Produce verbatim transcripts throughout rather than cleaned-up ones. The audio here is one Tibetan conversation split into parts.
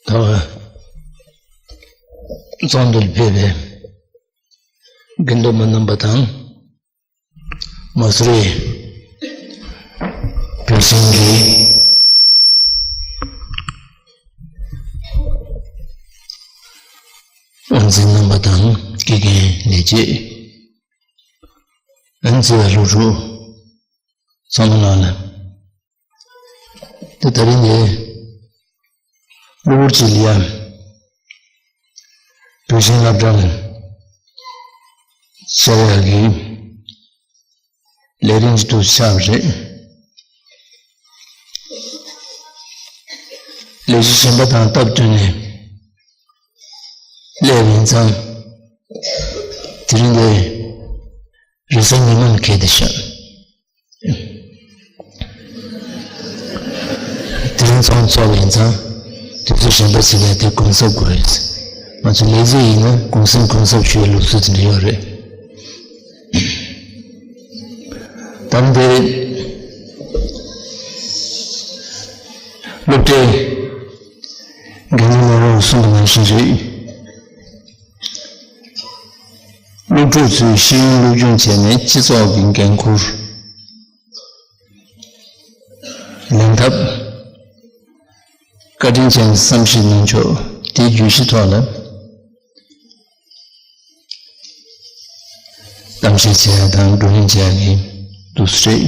ད་བར་ཚོགས་འདུར་ཕེབས་པའི་དགེ་འདུན་པ་རྣམ་པ་དང་། མ་སུ་རི་བོད་གཞུང་གི་དབུ་འཛིན་རྣམ་པ་དང་། དགེ་རྒན་ལས་བྱེད། ཨ་ནི་བརྩེ་བའི་སློབ་ཕྲུག་ཚང་མ་ལ། ད་ད་རིང་འདི་གློ་བུར་གྱི་ལི་ཡ་བོད་ཤིང་སློབ་གྲྭ་ལ་བཅར་ཡག་གི་ལས་རིམ་ཞིག་ཏུ་ཆགས་པ་རེད། ལས་གཞི་གཞན་པ་དང་སྟབས་བསྟུན་ནས་སླེབས་ཡིན་ཙང་། དེ་རིང་འདི་རེས་གཟའ་ཉི་མ་ལ་འཁེལ་བསྡད་ཤག་དེ་རིང་ཚོགས་འཚོགས་པ་ཡིན་ཙང་། དུས་ཚོད་གཞན་པ་ཞིག་ལ་དེ་གུང་གསབ་དགོས་རེད། ང་ཚོ་ལས་བྱེད་ཡིན་ན་གུང་སེང་གུང་གསབ་ཞུ་བའི་ལུགས་སྲོལ་དེ་འདྲ་ཡོད་རེད། ད་འདི་སློབ་གྲྭའི་འགན་འཛིན་ལས་རོགས་གསུང་གི་ནང་བཞིན་རེད། སློབ་ཕྲུག་ཚོས་ཤེས་ཡོན་སློབ་སྦྱོང་བྱས་ནས་སྤྱི་ཚོགས་ཀྱི་འགན་ཁུར་ལེན་ཐབས། བཀའ་དྲིན་ཅན་གྱི་བསམ་ཤེས་གནང་ཕྱོགས་དེའི་བརྗོད་གཞི་ཐོག་ལ་གཏམ་བཤད་བྱེད་ཡ་དང་བགྲོ་གླེང་བྱེད་ཡ་གི་འདུག་སེ་རེད།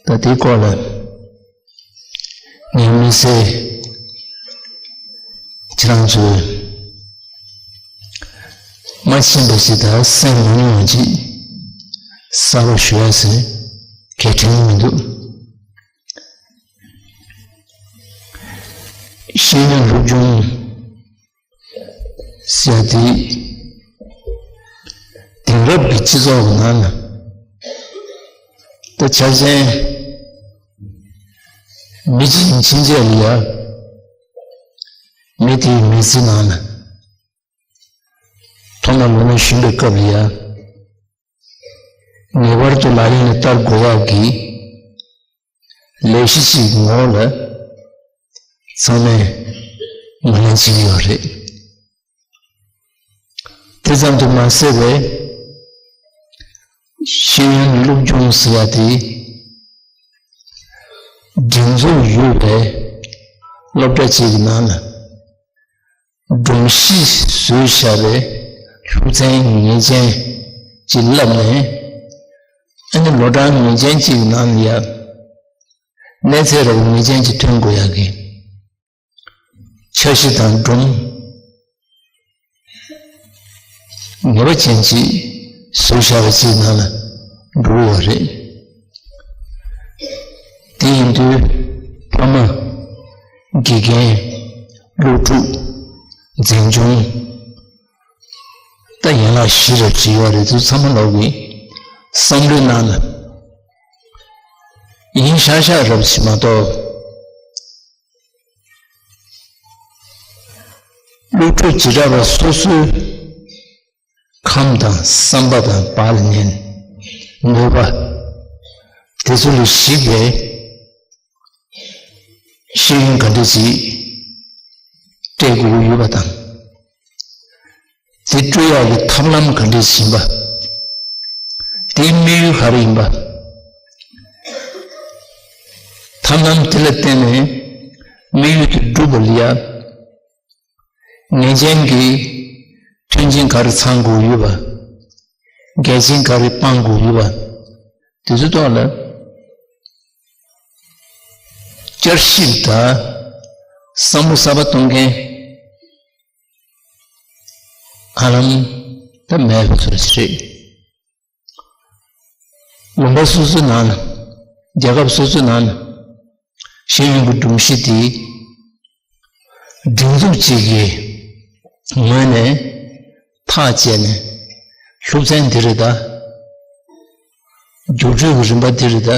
ད་དེའི་སྐོར་ལ་ངའི་དམིགས་བསལ་ཁྱེད་རང་ཚོས་མ་ཤེས་པ་ཞིག་དང་སེམས་མ་ཉོན་ཅིག་གསལ་པོ་ཞུ་ཡ་ཟེར་གལ་དྲན་མི་འདུག་ཤེས་ཡོན་སློབ་སྦྱོང་ཟེར་ཡ་དེ་དེང་རབས་ཀྱི་སྤྱི་ཚོགས་ཀྱི་ནང་ན་ད་ཆ་ཅན་མི་གཅིག་ཕྱིན་ཆད་ལ་ཡ་མི་དེའི་མི་ཚེ་ནང་ན་ཐོག་མ་ལོ་ན་གཞོན་པའི་སྐབས་ལ་ཡ་ངེས་པར་དུ་ལག་ལེན་ལ་བསྟར་དགོས་ཡག་གི་ལས་གཞི་ཞིག་ངོ་ལ་ཚང་མས་ངོས་ལེན་བྱེད་ཀྱི་ཡོད་རེད། དེ་ཙམ་དུ་མ་ཟད་པའི་ཤེས་ཡོན་སློབ་སྦྱོང་ཟེར་ཡ་དེ་སྒྲིག་འཛུགས་ཡོད་པའི་སློབ་གྲྭ་ཅིག་གི་ནང་ལ་སྒྲོམ་གཞི་བཟོས་བཞག་པའི་སློབ་ཚན་ངེས་ཅན་ཅིག་བསླབས་ནས། ཨ་ནི་ལོ་གྲངས་ངེས་ཅན་ཅིག་གི་ནང་ལ་ཡ་གནས་ཚད་རབ་ངེས་ཅན་ཅིག་ཐོན་དགོས་ཡག་གི་འཆར་གཞི་དང་སྒྲོམ་ངེས་པ་ཅན་ཅིག་བཟོས་བཞག་པ་ཅིག་ནང་ལ་འགྲོ་གི་ཡོད་རེད། དེ་ཡིན་དུས་ཕ་མ། དགེ་རྒན། སློབ་ཕྲུག་འཛིན་སྐྱོང་། ད་ཡན་ལག་བཞི་རབ་ཅིག་ཡོད་རེད། དེ་ཚང་མ་ལོག་གི་བསམ་བློའི་ནང་ལ་ཡིན་ཤག་ཤག་རབ་ཅིག་མ་གཏོགས། སློབ་ཕྲུག་བྱེ་བྲག་པ་སོ་སོའི་ཁམས་དང་བསམ་པ་དང་བག་ལ་ཉལ་ནུས་པ་དེ་ཚོ་ལ་གཞིགས་པའི་ཤེས་ཡོན་ག་འདྲ་ཞིག་སྤྲད་དགོས་ཀྱི་ཡོད་པ་དང་། དེ་སྤྲོད་ཡག་གི་ཐབས་ལམ་ག་འདྲ་ཞིག་ཡིན་པ། དེའི་དམིགས་ཡུལ་ག་རེ་ཡིན་པ། ཐབས་ལམ་དེ་ལ་བརྟེན་ནས་དམིགས་ཡུལ་དེ་འགྲུབ་པ་ལ་ཡ། ངེས་ཅན་གྱི་མཐུན་རྐྱེན་ག་རེ་ཚང་དགོས་ཡོད་པ། འགལ་རྐྱེན་ག་རེ་སྤང་དགོས་ཡོད་པ། དེ་ཚོའི་ཐོག་ལ་བསྐྱར་ཞིབ་དང་བསམ་བློ་གསར་པ་གཏོང་མཁན་ཧ་ལམ་ད་མེད་པའི་ཚོད་རེད། ལུང་པ་སོ་སོའི་ནང་ན། རྒྱལ་ཁབ་སོ་སོའི་ནང་ན་ཤེས་ཡོན་གྱི་སྒྲོམ་གཞི་དེ་སྒྲིག་འཛུགས་གཅིག་གི་ངོས་ནས་ཐག་བཅད་ནས། སློབ་ཚན་འདི་རེད་ད། རྒྱུགས་སྤྲོད་ཀྱི་རིམ་པ་འདི་རེད་ད།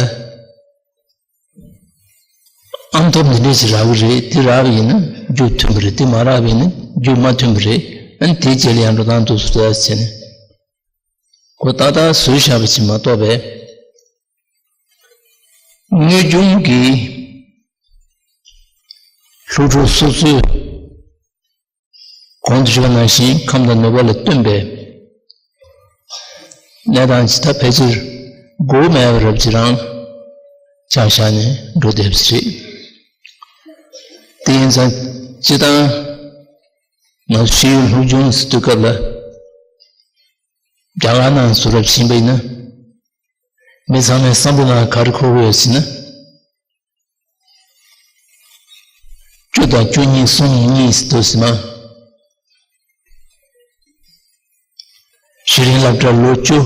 ཨང་ཐོབ་འདི་འདྲས་ཞིག་རག་གི་རེད། འདི་རག་པ་ཡིན་ན་རྒྱུགས་ཐོན་པ་རེད། འདི་མ་རག་པ་ཡིན་ན་རྒྱུགས་མ་ཐོན་པ་རེད། ཨ་ནི་དེའི་རྗེས་ལ་ཡང་འགྲོ་སྟངས་འདུག་སེ་བྱས་ནས། གོ་ཏག་ཏག་བཟོས་བཞག་པ་ཞིག་མ་གཏོགས་པས། དངོས་བྱུང་གི་ ལྷོ་ཕྱོགས་སོ་སོའི་གོང་དུ་ཞུས་པ་ནང་བཞིན་ཁམས་དང་ནུས་པ་ལ་བསྟུན་པའི་གནས་སྟངས་ཇི་ལྟར་ཕལ་ཆེར་འགོག་མེད་པ་རབ་ཅིག་རང་ཆ་བཞག་ནས་འགྲོ་བསྡད་པ་རེད། དེ་ཡིན་ཙང་སྤྱིར་བཏང་ང་ཤེས་ཡོན་སློབ་སྦྱོང་ཟེར་དུས་སྐབས་ལ། རྒྱ་གར་ནང་བཟོ་འདྲ་ཕྱིན་པ་ཡིན་ན། མི་ཚང་མའི་བསམ་བློ་ནང་ག་རེ་འཁོར་གྱི་ཡོད་ཟེར་ན། བཅུ་དང་བཅུ་གཉིས་གསུམ་གཉིས་ཟེར་དུས་ཟེར་ན། གཞི་རིམ་སློབ་གྲྭ་ལོ་བཅུ།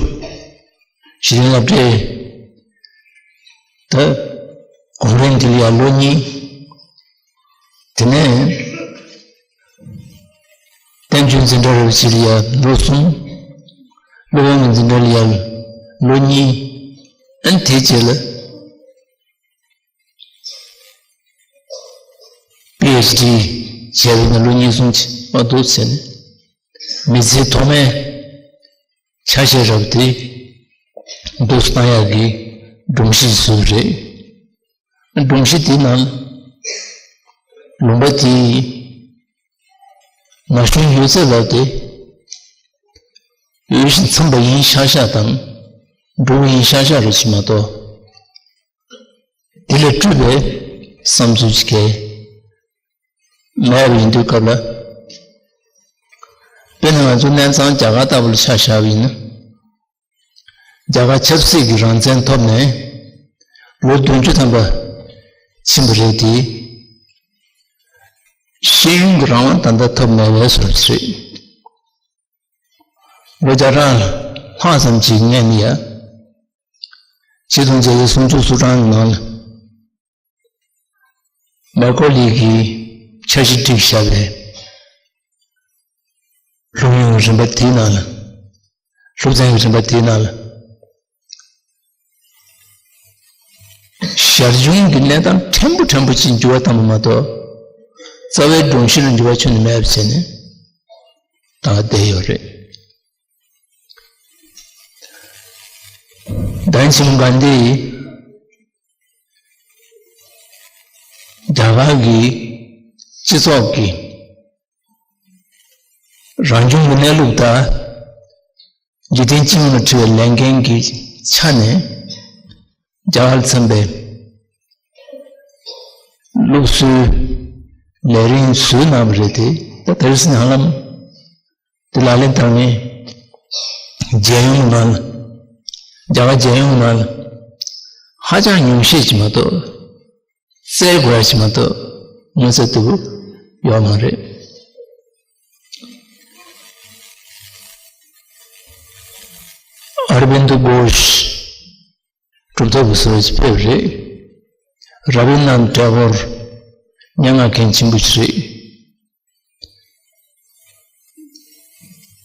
གཞི་རིམ་སློབ་གྲྭའི་ད་གོང་རིམ་དེ་ལ་ཡང་ལོ་གཉིས། དེ་ནས་བསྟན་བཅོས་འཛིན་གྲྭ་རུ་ཕྱིན་ལ་ཡང་ལོ་གསུམ། སློབ་དཔོན་གྱི་འཛིན་གྲྭ་ལ་ཡང་ལོ་གཉིས། ཨ་ནི་དེའི་རྗེས་ལ་པི་ཨེཆ་ཌི་བྱས་པ་ཡིན་ན་ལོ་གཉིས་གསུམ་ཅིག་མ་གཏོགས་བྱས་ནས། མི་ཚེའི་ཐོག་མའི་ཆ་ཤས་རབ་དེ་འདུག་སེ་བཏང་ཡག་གི་སྒྲོམ་གཞི་བཟོས་རེད། སྒྲོམ་གཞི་དེའི་ནང་ལུང་པ་དེའི་ན་གཞོན་ཡོད་ཚད་ལ་དེ་འོས་ཤིང་འཚམས་པ་ཡིན་ཤག་ཤག་དང་འགྲོ་གི་ཡིན་ཤག་ཤག་རེད་ཅེས་མ་གཏོགས། དེ་ལས་སྤྲོས་པའི་བསམ་ཚུལ་ཅིག་གས་མེད་པ་ཡིན་དུས་སྐབས་ལ། དཔེར་ན་ང་ཚོ་གནས་ཚང་རྒྱ་གར་ལྟ་བུ་ལ་ཆ་བཞག་པ་ཡིན་ན། རྒྱ་གར་ཆབ་སྲིད་ཀྱི་རང་བཙན་ཐོབ་ནས་ལོ་བདུན་ཅུ་ཐམ་པ་ཕྱིན་པ་རེད་དེ། ཤེས་ཡོན་གྱི་རང་དབང་ད་ལྟ་ཐོབ་མེད་པའི་བཟོ་འདྲ་རེད། ལོ་བརྒྱ་ཕྲག་ལྷག་ཙམ་ཅིག་སྔོན་ལ་ཡ། ཆིག་སྟོང་བརྒྱད་བརྒྱ་སུམ་ཅུ་སོ་གྲངས་ནང་ལ། མེ་ཀོ་ལི་གིས་འཆར་གཞི་བསྒྲིགས་བཞག་པའི་སློབ་ཡོན་རིམ་པ་དེའི་ནང་ལ། སློབ་ཚན་གྱི་རིམ་པ་དེའི་ནང་ལ། ཞར་བྱུང་གི་གནས་སྟངས་ཕྲན་བུ་ཕྲན་བུ་ཅིག་འགྱུར་བ་བཏང་བ་མ་གཏོགས། རྩ་བའི་སྒྲོམ་གཞི་ལ་འགྱུར་བ་ཁྱོན་ནས་མེད་པ་བྱས་ནས་ད་བསྡད་ཡོད་རེད། ལྡན་ཆེན་མོ་གྷན་དྷི་ཡིས་རྒྱ་གར་གྱི་སྤྱི་ཚོགས་ཀྱི་རང་བྱུང་གི་གནས་ལུགས་དང་། འཇིག་རྟེན་སྤྱི་ཡོངས་ལ་འཁྲི་བའི་ལས་འགན་གྱི་ཆ་ནས། རྒྱ་གར་ལ་འཚམས་པའི་སློབ་གསོའི་ལས་རིམ་བཟོས་གནང་བ་རེད་དེ། ད་དེ་རིང་ནང་ལམ་དེ་ལག་ལེན་བསྟར་མཁན་རྒྱལ་ཡོངས་ནང་ལ། རྒྱ་གར་རྒྱལ་ཡོངས་ནང་ལ་ཧ་ཅང་ཉུང་ཤས་ཅིག་མ་གཏོགས། བཙལ་དགོས་ཡ་ཞིག་མ་གཏོགས་མངོན་གསལ་དུ་ཡོད་མ་རེད། ཨ་ར་བིན་དོ་གྷོཤ་གྲུབ་ཐོབ་ཀྱི་བཟོ་བ་ཞིག་ཕེབས་རེད། ར་བི་ན་ཐ་ཐ་གོར་སྙན་ངག་མཁན་ཆེན་པོ་ཞིག་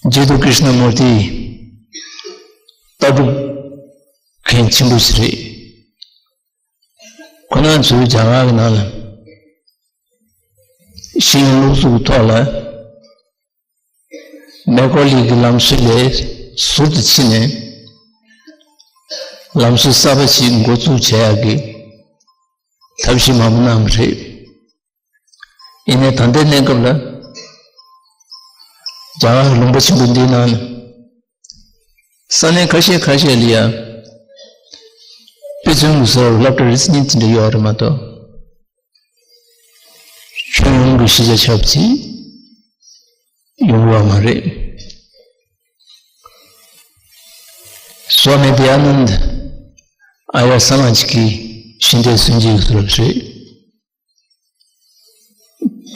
རེད། ཇེ་ཏུ་ཀྲི་ཤ་ན་མུར་ཏི་ལྟ་གྲུབ་མཁན་ཆེན་པོ་ཞིག་རེད། ཁོ་རང་ཚོའི་རྒྱ་གར་གྱི་ནང་ལ་ཤེས་ཡོན་སློབ་གསོ་གི་ཐོག་ལ་མེ་ཀོ་ལི་གི་ལམ་སྲོལ་ལས་ཟུར་དུ་ཕྱིན་ནས་ལམ་སྲོལ་གསར་པ་ཞིག་འགོ་འཛུགས་བྱེད་ཡག་གི་ཐབས་ཤེས་མང་པོ་གནང་བ་རེད། ཡིན་ནའི་ད་ལྟའི་གནས་སྐབས་ལ་རྒྱ་གར་ལུང་པ་ཆེན་པོ་འདིའི་ནང་ལ་ས་གནས་ཁ་ཤས་ཁ་ཤས་ལ་ཡང་དཔེ་མཚོན་གྱི་བཟོ་འདྲ་སློབ་གྲྭ་རེ་གཉིས་དེ་འདྲ་ཡོད་རེད་མ་གཏོགས། ཁྱོན་ཡོངས་ཀྱི་གཞིས་ཆགས་ཆགས་པ་ཅིག་ཡོང་བ་མ་རེད། སྭ་མི་དི་ཡ་ནནྡ་ཨཱརྱ་ས་མཱཇ་ཀྱི་ཤེས་ལྡན་སུན་ཅི་ཡི་སློབ་རེད།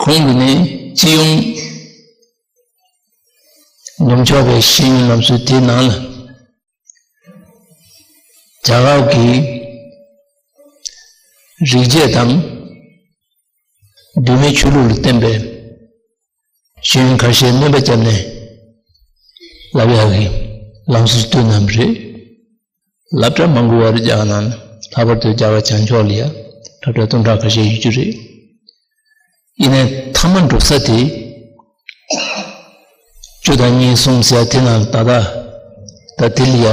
ཁོང་གིས་ནི་སྤྱི་ཡོངས་ནུབ་ཕྱོགས་པའི་ཤེས་ཡོན་ལམ་སྲོལ་དེའི་ནང་ལ། རྒྱ་གར་གྱི་རིག་བྱེད་དང་གདོད་མའི་ཆོས་ལུགས་ལ་བརྟེན་པའི་ཤེས་ཡོན་ཁ་ཤས་སྣོན་པ་བརྒྱབ་ནས་བསླབ་ཡག་གི་ལམ་སྲོལ་བཏོད་གནང་བ་རེད། སློབ་གྲྭ་མང་པོ་བར་རྒྱ་གར་ནང་ལྷག་པར་དུ་རྒྱ་གར་བྱང་ཕྱོགས་ལ་ཡང་སློབ་གྲྭ་སྟོང་ཕྲག་ཁ་ཤས་ཡོད་རྒྱུ་རེད། ཡིན་ནའི་མཐའ་མ་འགྲོ་ས་དེ་བཅུ་དང་གཉིས་གསུམ་ཟེར་དེ་ནང་ད་ལྟ་ད་དེ་ལ་ཡ་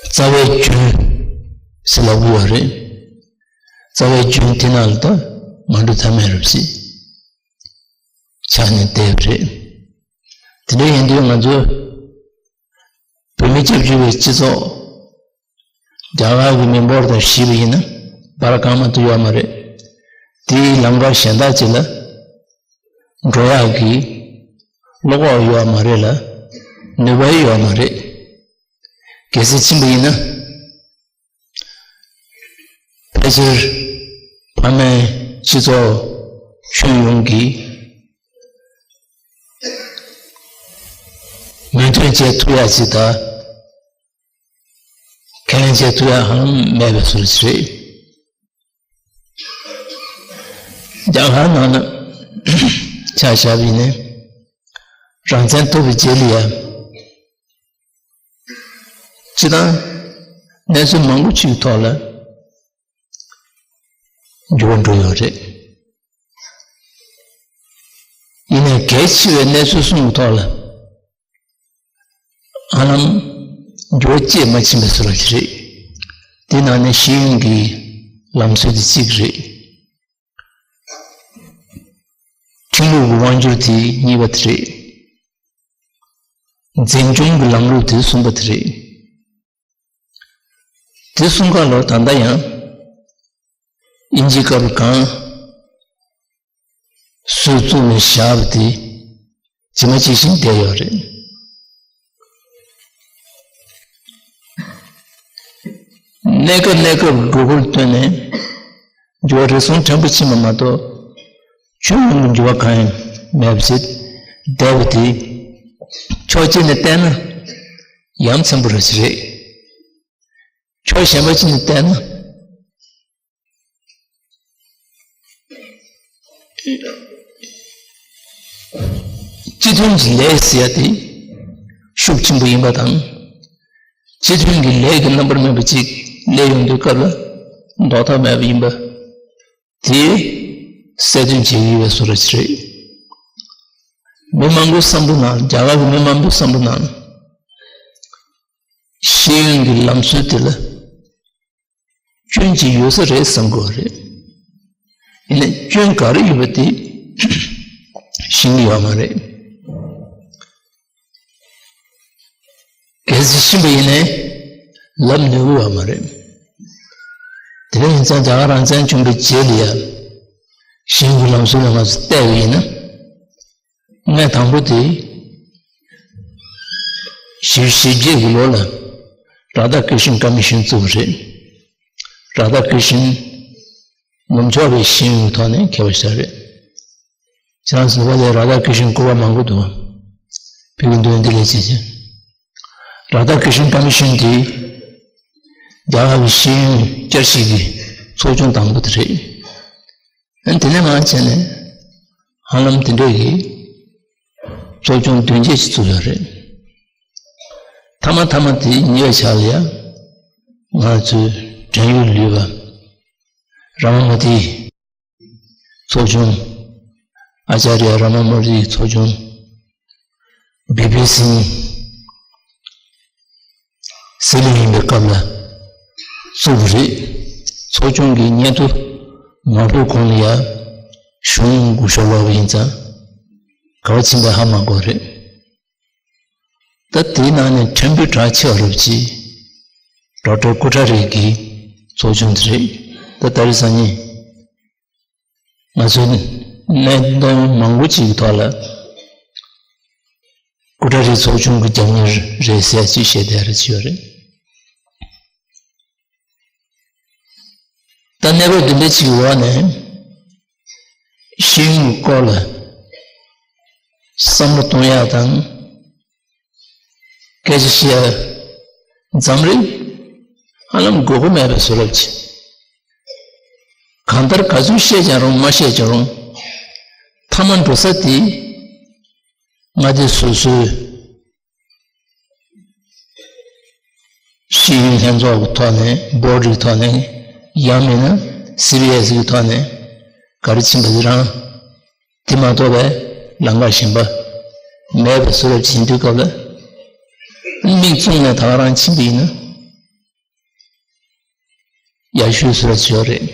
རྩ་བའི་རྒྱུན་ཟེར་ལབ་ཀྱི་ཡོད་རེད། རྩ་བའི་རྒྱུན་དེ་ནང་ལ་ད་མ་འགྲོ་ཐབས་མེད་རེད་ཟེར་ཆགས་ནས་བསྡད་པ་རེད། དེ་འདྲ་ཡིན་དུས་ང་ཚོ་བོད་མི་སྐྱབས་བཅོལ་བའི་སྤྱི་ཚོགས་རྒྱ་གར་གྱི་མི་འབོར་དང་བཤད་པ་ཡིན་ན་བར་གང་མ་གཏོགས་ཡོད་མ་རེད། དེའི་ལམ་ཁ་གཞན་དག་ཅིག་ལ་འགྲོ་ཡག་གི་བློ་ཁོག་ཡོད་མ་རེད་ལ་ནུས་པ་ཡོད་མ་རེད། གལ་སྲིད་ཕྱིན་པ་ཡིན་ན། ཕལ་ཆེར་ཕ་མའི་སྤྱི་ཚོགས་ཁྱོན་ཡོངས་ཀྱི་མོས་མཐུན་བྱེད་ཐུབ་ཡ་ཅིག་དང་ཁས་ལེན་བྱེད་ཐུབ་ཡ་ཧ་ལམ་མེད་པའི་བཟོ་འདྲ་ཞིག་རེད། རྒྱ་གར་ནང་ལ་ཆ་བཞག་པ་ཡིན་ན་རང་བཙན་ཐོབ་པའི་རྗེས་ལ་ཡ། སྤྱིར་བཏང་གནས་ཚུལ་མང་པོ་ཅིག་གི་ཐོག་ལ་འགྱུར་བ་འགྲོ་ཡོད་རེད། ཡིན་ནའི་གལ་ཆེ་བའི་གནས་ཚུལ་གསུམ་གྱི་ཐོག་ལ་ཧ་ལམ་འགྱུར་བ་སྐྱེད་མ་ཕྱིན་པའི་བཟོ་འདྲ་ཞིག་རེད། དེ་ནང་ནས་ཤེས་ཡོན་གྱི་ལམ་སྲོལ་དེ་གཅིག་རེད། ཁྲིམས་ལུགས་ཀྱི་དབང་སྒྱུར་དེ་གཉིས་པ་དེ་རེད། འཛིན་སྐྱོང་གི་ལམ་ལུགས་དེ་གསུམ་པ་དེ་རེད། དེ་གསུམ་ཀ་ལོ་ད་ལྟ་ཡང་དབྱིན་ཇིའི་སྐབས་གང་སུས་བཙུགས་ནས་བཞག་པ་དེ་ཇི་མ་ཇི་བཞིན་བསྡད་ཡོད་རེད། གནས་སྐབས་གནས་སྐབས་དགོས་མཁོར་བསྟུན་ནས་འགྱུར་བ་རེ་ཟུང་ཕྲན་བུ་ཕྱིན་པ་མ་གཏོགས་ཁྱོན་ཡོངས་ཀྱི་འགྱུར་བ་གང་ཡང་མེད་པ་ཞིག་བསྡད་པ་དེ་ཕྱོགས་གཅིག་ནས་བལྟས་ན་ཡ་མཚན་པོ་རེ་ཞིག་རེད། ཕྱོགས་གཞན་པ་ཅིག་ནས་བལྟས་ན། སྤྱི་མཐུན་གྱི་ལས་ཟེར་ཡ་དེ་ཤུགས་ཆེན་པོ་ཡིན་པ་དང་། སྤྱི་མཐུན་གྱི་ལས་ཀྱི་རྣམ་པར་སྨིན་པ་ཅིག་སླེབས་ཡོང་དུས་སྐབས་ལ་ཟློག་ཐབས་མེད་པ་ཡིན་པ་དེ་གསལ་སྟོན་བྱེད་ཀྱི་ཡོད་པའི་བཟོ་འདྲ་ཞིག་རེད། མི་མང་པོའི་བསམ་བློ་ནང་རྒྱ་གར་གྱི་མི་མང་པོའི་བསམ་བློ་ནང་ཤེས་ཡོན་གྱི་ལམ་སྲོལ་དེ་ལ་སྐྱོན་ཅིག་ཡོད་ས་རེད་བསམ་གྱི་ཡོད་རེད། ཡིན་ནའི་སྐྱོན་ག་རེ་ཡོད་པ་དེ་ཤེས་ཀྱི་ཡོད་མ་རེད། གལ་སྲིད་ཤེས་པ་ཡིན་ནའི་ལབ་ནུས་ཀྱི་ཡོད་མ་རེད། དེ་འདྲ་ཡིན་ཙང་རྒྱ་གར་རང་བཙན་བྱུང་བའི་རྗེས་ལ་ཡང་ཤེས་ཡོན་གྱི་ལམ་སྲོལ་ལ་ང་ཚོ་བལྟས་པ་ཡིན་ན། གནས་དང་པོ་དེ་བཞི་བཅུ་ཞེ་བརྒྱད་ཀྱི་ལོ་ལ་རཱ་དྷ་ཀྲི་ཤན་ཀ་མི་ཤན་བཙུགས་པ་རེད། རཱ་དྷ་ཀྲི་ཤན་ནུབ་ཕྱོགས་པའི་ཤེས་ཡོན་གྱི་ཐོག་ནས་མཁས་པ་ཞིག་རེད། ཁྱེད་རང་ཚོ་ནུབ་པ་ལ་རཱ་དྷ་ཀྲི་ཤན་སྐུ་པར་མང་པོ་འདུག་བོད་ཀྱི་འདོན་འདི་ལས་བྱེད་ཅིང་། རཱ་དྷ་ཀྲི་ཤན་ཀ་མི་ཤན་དེ་རྒྱ་གར་གྱི་ཤེས་ཡོན་བསྐྱར་ཞིབ་ཀྱི་ཚོགས་ཆུང་དང་པོ་དེ་རེད། ཨ་ནི་དེ་ནས་མར་བྱས་ནས་ཧ་ལམ་དེ་འདྲ་གི་ཚོགས་ཆུང་བདུན་བརྒྱད་ཅིག་བཙུགས་ཡོད་རེད། མཐའ་མ་མཐའ་མ་དེ་ཉེ་བའི་ཆར་ལ་ཡང་ང་ཚོའི་བྲན་གཡོག་ལུས་པ་ར་མ་མུ་ཏི་ཚོགས་ཆུང་། ཨ་ཅཱརྱ་ར་མ་མུ་ཏི་ཚོགས་ཆུང་། བི་པི་སིང་སྲིད་བློན་ཡིན་པའི་སྐབས་ལ་བཙུགས་པ་རེད། ཚོགས་ཆུང་གི་སྙན་ཐོ་མ་ཕུལ་གོང་ལ་ཡང་གཞུང་སྒུག་ཤོག་སློག་པ་ཡིན་ཙང་ག་པར་ཕྱིན་པ་ཧ་མ་གོ་རེད། ད་དེའི་ནང་ནས་ཕྲན་བུ་གྲགས་ཆེ་བ་རུ་ཅིག་ཌོག་ཊར་ཀུ་ཊ་རི་གི་ཚོགས་ཆུང་དེ་རེད། ད་ད་རེས་སང་ཉིན་ང་ཚོའི་གནད་དོན་མང་པོ་ཅིག་གི་ཐོག་ལ་ཀུ་ཊ་རི་ཚོགས་ཆུང་གི་རྒྱབ་གཉེར་རེད་ཟེར་ཅིག་བཤད་བསྡད་རེད་ཅིག་ཡོད་རེད། ད་གནས་བབ་འདི་འདྲ་ཅིག་གི་འོག་ནས་ཤེས་ཡོན་གྱི་སྐོར་ལ་བསམ་བློ་གཏོང་ཡག་དང་། སྐད་ཆ་བཤད་ཡག་འཛམ་རིག་ཧ་ལམ་དགོས་མཁོ་མེད་པའི་བཟོ་འདྲ་ཅིག་གང་ལྟར་ག་ཚོད་བཤད་ཀྱང་རུང་མ་བཤད་ཀྱང་རུང་། མཐའ་མ་འགྲོ་ས་དེ་མངའ་སྡེ་སོ་སོའི་ཤེས་ཡོན་ལྷན་ཚོགས་ཀྱི་ཐོག་ནས་བྷོ་ཌི་གི་ཐོག་ནས་ཡང་མིན་ན་སི་བི་ཨེ་སི་གི་ཐོག་ནས་ག་རེ་ཕྱིན་པ་དེ་རང་། དེ་མ་གཏོགས་པའི་ལམ་ཁ་གཞན་པ་མེད་པའི་བཟོ་འདྲ་ཅིག་ཡིན་དུས་སྐབས་ལ། མིག་བཙུམ་ནས་ད་ག་རང་ཕྱིན་པ་ཡིན་ན་ཡག་ཤོས་བཟོ་འདྲ་ཅིག་ཡོད་རེད།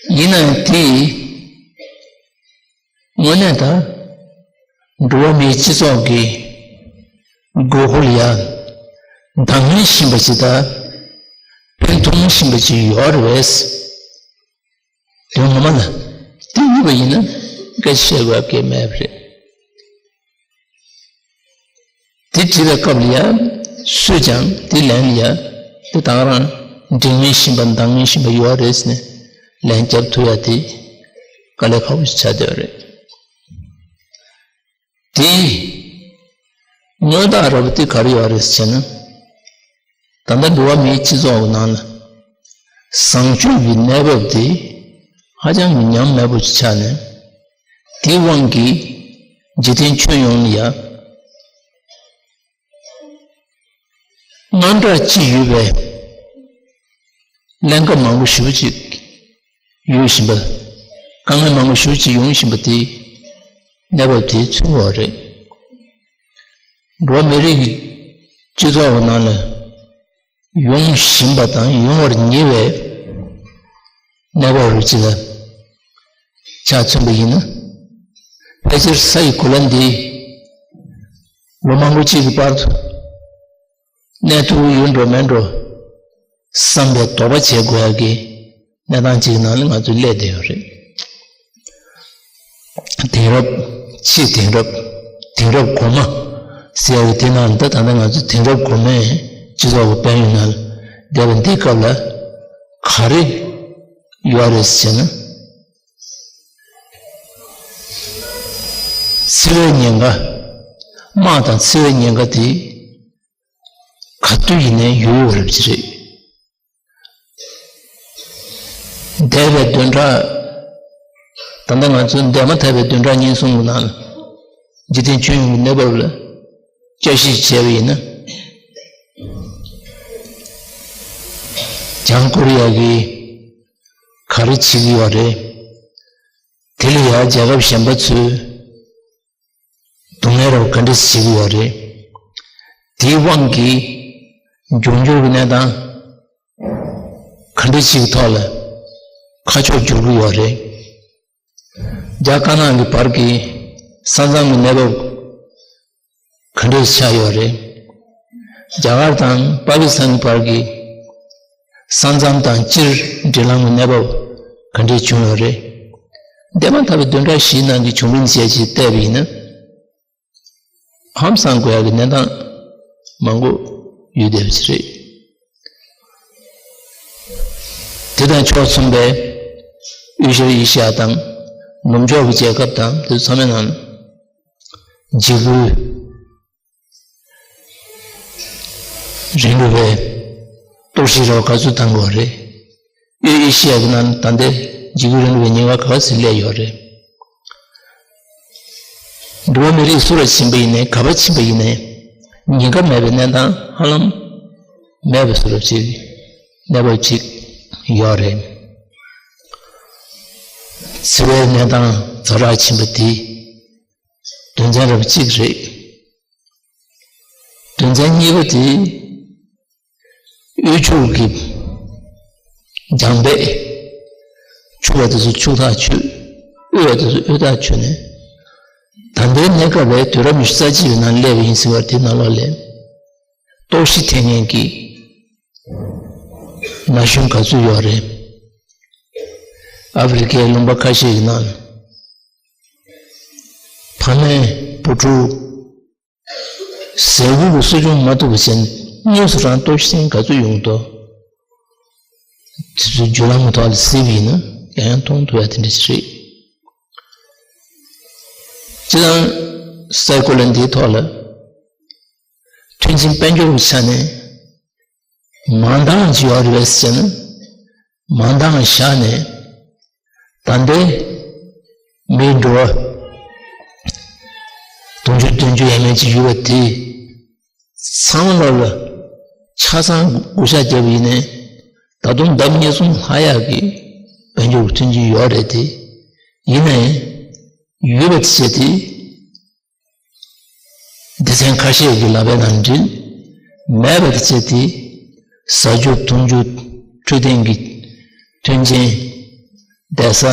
ཡིན་ན་ཡང་དེ་དངོས་གནས་ད་འགྲོ་བ་མིའི་སྤྱི་ཚོགས་ཀྱི་དགོས་མཁོ་ལ་ཡ་འདང་ངེས་བཞིན་པ་ཅིག་དང་ཕན་ཐོགས་བཞིན་པ་ཅིག་ཡོད་རེད། དོན་ངོ་མ་ལ་དེ་ཡིན་པ་ཡིན་ན་སྐད་ཆ་བཤད་དགོས་ཡ་གང་ཡང་མེད་པ་རེད། དེ་བྲིས་པའི་སྐབས་ལ་ཡ་སུས་ཀྱང་དེ་ལན་ལ་ཡ་དེ་ད་ག་རང་འགྲིག་མིན་ཞིམ་པ་འདང་མིན་ཞིམ་པ་ཡོད་རེད་ཟེར་ནས་ལན་རྒྱབ་ཐུབ་ཡ་དེ་དཀའ་ལས་ཁག་པོ་ཞིག་ཆགས་བསྡད་ཡོད་རེད། དེ་དངོས་བདག་ར་བ་དེ་ག་རེ་ཡོད་རེད་ཟེར་ན། ད་ལྟ་འགྲོ་བ་མིའི་སྤྱི་ཚོགས་ཀྱི་ནང་ལ་བཟང་སྤྱོད་ཀྱི་གནས་བབ་དེ་ཧ་ཅང་གི་ཉམས་དམས་པོ་ཅིག་ཆགས་ནས། དེའི་དབང་གིས་འཇིག་རྟེན་ཁྱོན་ཡོངས་ལ་ཡ་དངངས་སྐྲག་ཅིག་ཡོད་པའི་གླེང་སྐབས་མང་པོ་ཞེ་པོ་ཅིག་ཡོང་བཞིན་པ། དཀའ་ངལ་མང་པོ་ཞེ་པོ་ཅིག་ཡོང་བཞིན་པ་དེ་གནས་བབ་དེ་མཚོན་གྱི་ཡོད་རེད། འགྲོ་བ་མི་རིགས་ཀྱི་སྤྱི་ཚོགས་ཀྱི་ནང་ལ་ཡོང་བཞིན་པ་དང་ཡོང་བར་ཉེ་བའི་གནས་བབ་རུ་ཅིག་ལ་ཆ་མཚོན་པ་ཡིན་ན། ཕལ་ཆེར་ས་ཡི་གོ་ལ་འདི་ལོ་མང་པོ་ཅིག་གི་བར་དུ་གནས་ཐུབ་ཡོད་འགྲོ་མེད་འགྲོ་བསམ་པའི་དོགས་པ་བྱེད་དགོས་ཡག་གི་གནས་སྟངས་ཅིག་ནང་ལ་ང་ཚོ་སླེབས་བསྡད་ཡོད་རེད། དེང་རབས། ཕྱི་དེང་རབས། དེང་རབས་གོང་མ་ཟེར་ཡག་གི་དེ་ནང་ལ་ད་ད་ལྟ་ང་ཚོ་དེང་རབས་གོང་མའི་སྤྱི་ཚོགས་ཀྱི་དཔལ་ཡོན་ནང་ལ་བསྡད་པ་འདིའི་སྐབས་ལ་ག་རེ་ཡོད་རེད་ཟེར་ན། འཚེ་བའི་ཉེན་ཁ། དམག་དང་འཚེ་བའི་ཉེན་ཁ་དེ་ག་དུས་ཡིན་ནའི་ཡོད་ཡོད་རེད་ཅེས་རེད། འདས་པའི་བདུན་ཕྲག་ད་ལྟ་ང་ཚོ་འདས་མ་ཐག་པའི་བདུན་ཕྲག་ཉིན་གསུམ་གྱི་ནང་ལ་འཇིག་རྟེན་ཁྱོན་ཡོངས་ཀྱི་གནས་བབ་ལ་དཔྱད་ཞིབ་བྱས་པ་ཡིན་ན། བྱང་ཀོ་རི་ཡ་གིས་ག་རེ་བྱེད་ཀྱི་ཡོད་རེད། དེ་ལ་ཡང་རྒྱལ་ཁབ་གཞན་པ་ཚོས་སྡུག་བསྔལ་རབ་ག་འདྲ་བྱེད་ཀྱི་ཡོད་རེད། དེའི་དབང་གིས་འབྱུང་འགྱུར་གྱི་གནས་སྟངས་ག་འདྲ་ཞིག་གི་ཐོག་ལ་ཁ་ཕྱོགས་འགྱུར་གྱི་ཡོད་རེད། རྒྱ་དཀར་ནག་གི་བར་གྱི་ས་མཚམས་ཀྱི་གནས་བབ་ག་འདྲ་ཆགས་ཡོད་རེད། རྒྱ་གར་དང་པ་ཀི་སི་ཐན་གྱི་བར་གྱི་ས་མཚམས་དང་སྤྱིར་འབྲེལ་ལམ་གྱི་གནས་བབ་ག་འདྲ་བྱུང་ཡོད་རེད། འདས་མ་ཐག་པའི་བདུན་ཕྲག་བཞིའི་ནང་གི་བྱུང་རིམ་བཅས་ཀྱིས་བལྟས་པ་ཡིན་ན། ཧང་སང་དགོས་ཡག་གི་གནས་སྟངས་མང་པོ་ཡོད་བསྡད་པ་ཞིག་རེད། དེ་དང་ཕྱོགས་མཚུངས་པའི་དབུས་ཤར་ཨེ་ཤི་ཡ་དང་ནུབ་ཕྱོགས་ཀྱི་རྒྱལ་ཁབ་དང་དེ་ཚོ་ཚང་མའི་ནང་འཇིགས་སྐུལ་རིང་ལུགས་པའི་གཏོར་བཤིག་རོགས་ག་ཚོད་བཏང་དགོས་རེད། དབུས་ཨེ་ཤི་ཡ་གི་ནང་ད་ལྟའི་འཇིགས་སྐུལ་རིང་ལུགས་པའི་ཉེན་ཁ་ག་ཚོད་སླེབས་ཡོད་རེད། འགྲོ་བ་མི་རིགས་སུ་ལ་ཕྱིན་པ་ཡིན་ནའི་ག་པར་ཕྱིན་པ་ཡིན་ནའི་ཉེན་ཁ་མེད་པའི་གནས་སྟངས་ཧ་ལམ་མེད་པ་བཟོ་འདྲ་ཅིག་གནས་བབ་ཅིག་ཡོད་རེད། འཚེ་བའི་གནས་སྟངས་ཛ་དྲག་ཕྱིན་པ་དེ་དོན་ཚན་རབ་གཅིག་རེད། དོན་ཚན་གཉིས་པ་དེ། དབུལ་ཕྱུག་གི་རྒྱང་འབེབས། ཕྱུག་པ་དེ་ཚོ་ཕྱུག་ཐག་ཆོད། དབུལ་བ་དེ་ཚོ་དབུལ་ཐག་ཆོད་ནས། ད་ལྟའི་གནས་སྐབས་ལ་དུས་རབས་ཉི་ཤུ་རྩ་གཅིག་པའི་ནང་སླེབས་པ་ཡིན་ཟེར་བ་དེ་ནང་ལོགས་ལ་གཏོར་བཤིག་ཐེབས་མཁན་གྱི་ན་གཞོན་ག་ཚོད་ཡོད་རེད། ཨ་ཧྥེ་རི་ཁའི་ལུང་པ་ཁ་ཤས་ཀྱི་ནང་ཕ་མས་བུ་ཕྲུག་ཟས་གོས་ཀྱི་གསོ་སྐྱོང་མ་ཐུབ་པ་བྱས་ནས་དངོས་སུ་རང་གཏོར་བཤིག་ག་ཚོད་ཡོང་འདུག་དེ་ཚོ་བརྒྱུད་ལམ་གྱི་ཐོག་ལ་གཟིགས་པ་ཡིན་ན་ཡང་ཡང་མཐོང་ཐུབ་ཡ་དེ་འདྲ་ཞིག་རེད། སྤྱིར་བཏང་སའི་གོ་ལ་འདིའི་ཐོག་ལ་མཐུན་རྐྱེན་དཔལ་འབྱོར་གྱི་ཆ་ནས་མང་དག་ཅིག་ཡོད་རེད་པས་ཟེར་ན། མང་དག་བཞག་ནས། ད་ལྟའི་མིའི་འགྲོ་བ་དུང་ཕྱུར་བདུན་ཅུ་ཡས་མས་ཅིག་ཡོད་པ་དེ་ཚང་མ་ལ་ཆ་ཚང་བགོ་བཤའ་བརྒྱབ་པ་ཡིན་ནའི་ད་དུང་ལྡབ་གཉིས་གསུམ་ལྷག་ཡག་གི་དཔལ་འབྱོར་གྱི་མཐུན་རྐྱེན་ཡོད་རེད་དེ། ཡིན་ནའི་ཡོད་པ་དེ་བྱས་ཏེ། སྡེ་ཚན་ཁ་ཤས་ཀྱི་ལག་པའི་ནང་འདྲིལ། མེད་པར་བྱས་ཏེ། ཟ་རྒྱུ་འཐུང་རྒྱུ་འཕྲོད་བསྟེན་གྱི་མཐུན་རྐྱེན། ས།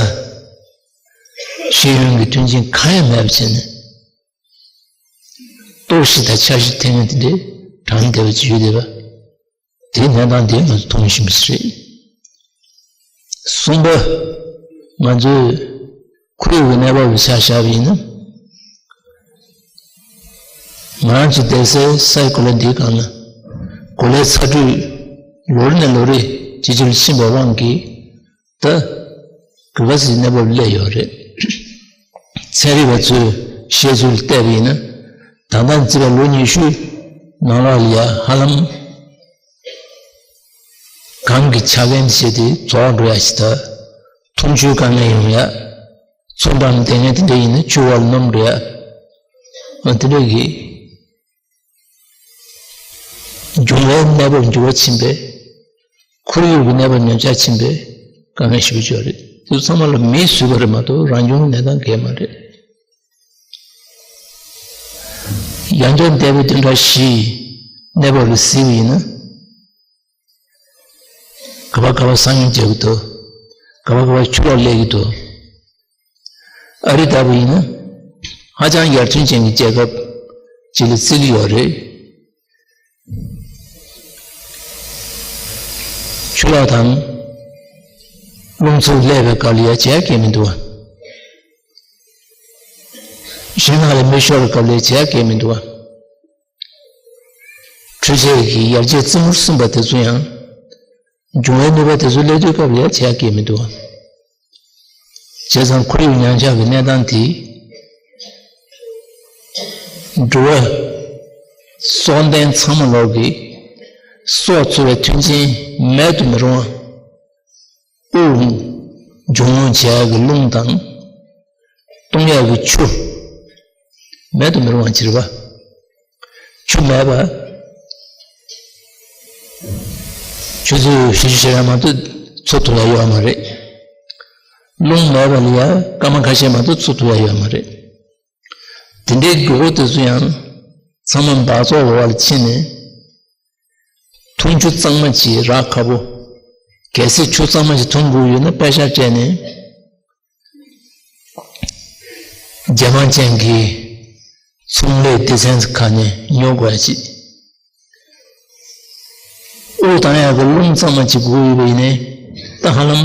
ཤེས་ཡོན་གྱི་མཐུན་རྐྱེན་གང་ཡང་མེད་པ་བྱས་ནས། གཏོར་བཤིག་དང་འཆར་གཞི་འཐེན་མཁན་དེ་འདྲའི་གྲངས་བསྡད་པ་ཅིག་ཡོད་བསྡད་པ། དེའི་གནས་སྟངས་དེ་ང་ཚོ་མཐོང་བཞིན་པ་ཞིག་རེད། གསུམ་པ། ང་ཚོས་ཁོར་ཡུག་གི་གནས་བབ་ལ་ཆ་བཞག་པ་ཡིན་ན། ང་རང་ཚོ་བསྡད་སའི་སའི་གོ་ལ་འདིའི་སྒང་ལ། གོ་ལའི་ཚ་དྲོད་ལོ་རེ་ནས་ལོ་རེ་ཇེ་ཆེ་རུ་ཕྱིན་པའི་དབང་གིས། ད་ག་ལེ་ག་ལེ་གནས་བབ་སླེབས་ཡོད་རེད། ཚན་རིག་པ་ཚོའི་བཤད་ཚུལ་ལ་བལྟས་པ་ཡིན་ན། ད་ལྟ་བརྩིས་པའི་ལོ་ཉི་ཤུའི་ནང་ལོགས་ལ་ཡ་ཧ་ལམ་གངས་ཀྱི་ཆག་རྐྱེན་བྱས་ཏེ་རྫོགས་འགྲོ་ཡ་ཞིག་དང་། འཐུང་ཆུའི་དཀའ་ངལ་ཡོང་ཡ། མཚོ་འགྲམ་དེ་ངན་དེ་འདྲ་ཡིན་ན་ཆུ་བར་ནུབ་འགྲོ་ཡ། དེ་འདྲ་གི་འབྱུང་བའི་གནས་བབ་འགྱུར་བ་ཕྱིན་པས། ཁོར་ཡུག་གི་གནས་བབ་ཉམས་ཆག་ཕྱིན་པས་དཀའ་ངལ་ཞེ་པོ་ཅིག་ཡོད་རེད། དེ་ཚང་མ་ལ་མིས་བཟོས་པ་རེད་མ་གཏོགས་རང་བྱུང་གི་གནས་སྟངས་གང་ཡང་མ་རེད། ཡང་བསྐྱར་འདས་པའི་བདུན་ཕྲག་བཞིའི་གནས་བབ་ལ་གཟིགས་པ་ཡིན་ན། ག་པར་ག་པར་ས་ཡོམ་རྒྱག་གི་འདུག་ག་པར་ག་པར་ཆུ་ལོག་སླེབས་ཀྱི་འདུག་ཨ་རི་ལྟ་བུ་ཡིན་ན། ཧ་ཅང་ཡར་ཐོན་ཅན་གྱི་རྒྱལ་ཁབ་ཅིག་ལ་བརྩི་གི་ཡོད་རེད། ཆུ་ལོག་དང་རླུང་འཚུབ་སླེབས་པའི་སྐབས་ལ་ཡ་བྱེད་ཡ་གང་ཡང་མི་འདུག་བ། ཞིང་ནང་ལ་མེ་ཤོར་བའི་སྐབས་ལ་ཡ་བྱེད་ཡ་གང་ཡང་མི་འདུག་བ། འཕྲུལ་ཆས་ཀྱི་ཡར་རྒྱས་རྩེ་མོར་སོན་པ་དེ་ཚོ་ཡང་། འབྱུང་བའི་ནུས་པ་དེ་ཚོ་སླེབས་དུས་སྐབས་ལ་ཡ་བྱེད་ཡ་གང་ཡང་མི་འདུག་བ། བྱས་ཙང་ཁོར་ཡུག་ཉམས་ཆག་གི་གནས་སྟངས་དེ། འགྲོ་བ་སྲོག་ལྡན་ཚང་མ་ལོག་གི་སྲོག་འཚོ་བའི་མཐུན་རྐྱེན་མེད་དུ་མི་རུང་བ། དབུགས་འབྱུང་རུང་བྱེད་ཡག་གི་རླུང་དང་། བཏུང་ཡག་གི་ཆུ། མེད་དུ་མི་རུང་བ་ཅིག་རེད་པ། ཆུ་མེད་པ། ཆུ་ཚོད་བཞི་བཅུ་ཞེ་ལྔ་མ་གཏོགས་འཚོ་ཐུབ་ཡག་ཡོད་མ་རེད། རླུང་མེད་པ་ལ་ཡ་སྐར་མ་ཁ་ཤས་མ་གཏོགས་འཚོ་ཐུབ་ཡག་ཡོད་མ་རེད། དེ་འདྲའི་དགོས་མཁོ་དེ་ཚོ་ཡང་ཚང་མ་འབག་བཙོག་འོག་ལ་ཕྱིན་ནས། འཐུང་ཆུ་གཙང་མ་ཅིག་རག་ཁག་པོ། གལ་སྲིད་ཆུ་གཙང་མ་ཞིག་འཐུང་དགོས་ཡོད་ན་པད་ཤག་སྤྲད་ནས། རྒྱ་མ་ཅན་གྱི་ཚོང་ལས་སྡེ་ཚན་ཁག་ནས་ཉོ་དགོས་ཡ་ཅིག་དབུགས་བཏང་ཡག་གི་རླུང་གཙང་མ་ཅིག་དགོས་ཡོད་པ་ཡིན་ནའི། ད་ཧ་ལམ་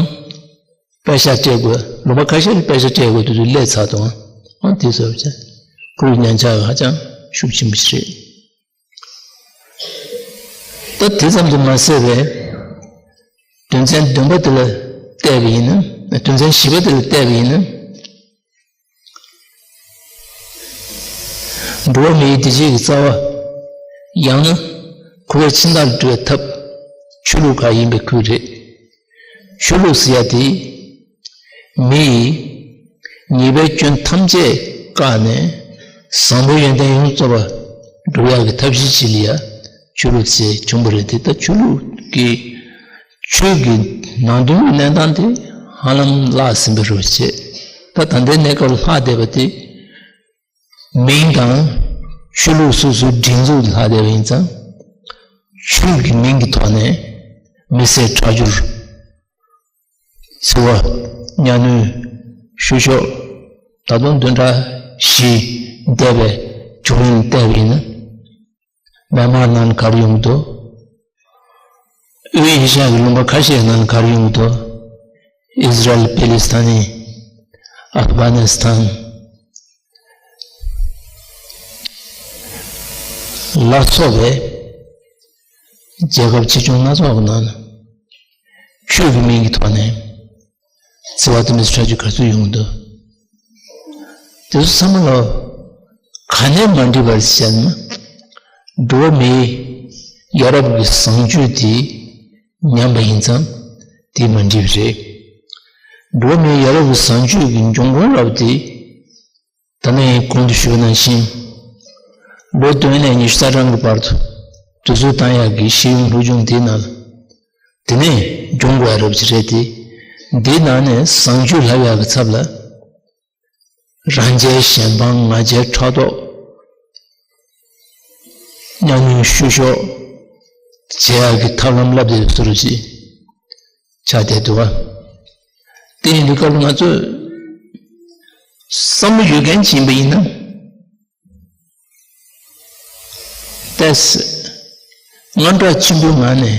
པད་ཤག་སྤྲད་དགོས། ལུང་པ་ཁ་ཤས་ལ་པད་ཤག་སྤྲད་དགོས་དུས་ཚོད་སླེབས་ཚར་འདུག་ཨང་། དེ་ཚོ་བྱས། ཁོར་ཡུག་ཉམས་ཆག་ཧ་ཅང་ཤུགས་ཆེན་པོ་ཞིག་རེད། ད་དེ་ཙམ་དུ་མ་ཟད་པའི། དོན་ཚན་བདུན་པ་དེ་ལ་བལྟས་པ་ཡིན་ན། དོན་ཚན་བཞི་པ་དེ་ལ་བལྟས་པ་ཡིན་ན། འགྲོ་བ་མིའི་བདེ་སྐྱིད་ཀྱི་རྩ་བ། ཡང་ན་ཁོ་པའི་ཕྱི་མཐའ་ལ་འགྲོ་བའི་ཐབས། ཆོས་ལུགས་ཁག་ཡིན་པའི་ཁུལ་རེད། ཆོས་ལུགས་ཟེར་ཡ་དེ། མི་ཡིས་ཉེས་པའི་སྐྱོན་ཐམས་ཅད་བཀག་ནས་བཟང་པོའི་ཡོན་ཏན་ཡོངས་རྫོགས་པ་སྒྲུབ་ཡག་གི་ཐབས་ཤེས་ཅིག་ལ་ཡ་ཆོས་ལུགས་ཟེར་བྱུང་བ་རེད་དེ། ད་ཆོས་ལུགས་ཀྱི་ཆོས་ཀྱི་ནང་དོན་གྱི་གནས་སྟངས་དེ་ཧ་ལམ་བརླག་ཟིན་པ་རེད་བྱས། ད་ད་ལྟའི་གནས་སྐབས་ལྷག་བསྡད་པ་དེ། མིང་དང་ཆོས་ལུགས་སོ་སོའི་སྒྲིག་འཛུགས་ལྷག་བསྡད་པ་ཡིན་ཙང་། ཆོས་ཀྱི་མིང་གི་ཐོག་ནས་མི་བསད་ཁྲག་སྦྱོར། འཚེ་བ། གཉའ་གནོན། བཤུ་གཞོག་ད་དུང་བདུན་ཕྲག་བཞི་འདས་པའི་བྱུང་རིམ་བལྟས་པ་ཡིན་ན། མེན་མར་ནང་ལ་ག་རེ་ཡོང་གི་འདུག་དབུས་ཨེ་ཤ་ཡ་གི་ལུང་པ་ཁ་ཤས་ནང་ལ་ག་རེ་ཡོང་གི་འདུག་ཨི་ཟི་རལ། པེ་ལི་སི་ཐན། ཨབ་གྷ་ནི་སི་ཐན་ལ་སོགས་པའི་རྒྱལ་ཁབ་ཆེ་ཆུང་སྣ་ཚོགས་ཀྱི་ནང་ན། ཆོས་ཀྱི་མིང་གི་ཐོག་ནས་འཚེ་བ་དང་མི་གསོད་ཁྲག་སྦྱོར་ག་ཚོད་ཡོང་གི་འདུག་དེ་ཚོ་ཚང་མ་ལ་ག་ནས་མ་འགྲིག་པ་རེད་ཟེར་ན། འགྲོ་བ་མིའི་ཡ་རབས་ཀྱི་བཟང་སྤྱོད་དེ་ཉམས་པ་ཡིན་ཙང་དེ་མ་འགྲིག་པ་རེད། འགྲོ་བ་མིའི་ཡ་རབས་ཀྱི་བཟང་སྤྱོད་ཀྱི་འབྱུང་ཁུངས་རབ་དེ། ད་ནི་གོང་དུ་ཞུས་པ་ནང་བཞིན། ལོ་བདུན་ནས་ཉི་ཤུ་རྩ་གྲངས་ཀྱི་བར་དུ་དུས་ཚོད་བཏང་ཡག་གི་ཤེས་ཡོན་སློབ་སྦྱོང་དེའི་ནང་ལ། དེ་ནས་སྦྱོང་དགོས་ཡ་རབ་ཅིག་རེད་དེ། འདིའི་ནང་ནས་བཟང་སྤྱོད་ལྷབ་ཡག་གི་ཚབ་ལ། རང་རྒྱལ་གཞན་ཕམ་ང་རྒྱལ་ཕྲག་དོག་གཉའ་གནོན་བཤུ་གཞོག་བྱེད་ཡག་གི་ཐབས་ལམ་བསླབ་བསྡད་པའི་བཟོ་འདྲ་ཅིག་ཆགས་བསྡད་འདུག་ག་དེ་ཡིན་དུས་སྐབས་ལ་ང་ཚོས་བསམ་བློ་ཡོད་མཁན་ཅིག་ཡིན་པ་ཡིན་ན། ཏོག་ཙམ་དངངས་སྐྲག་ཆེན་པོའི་ངང་ནས་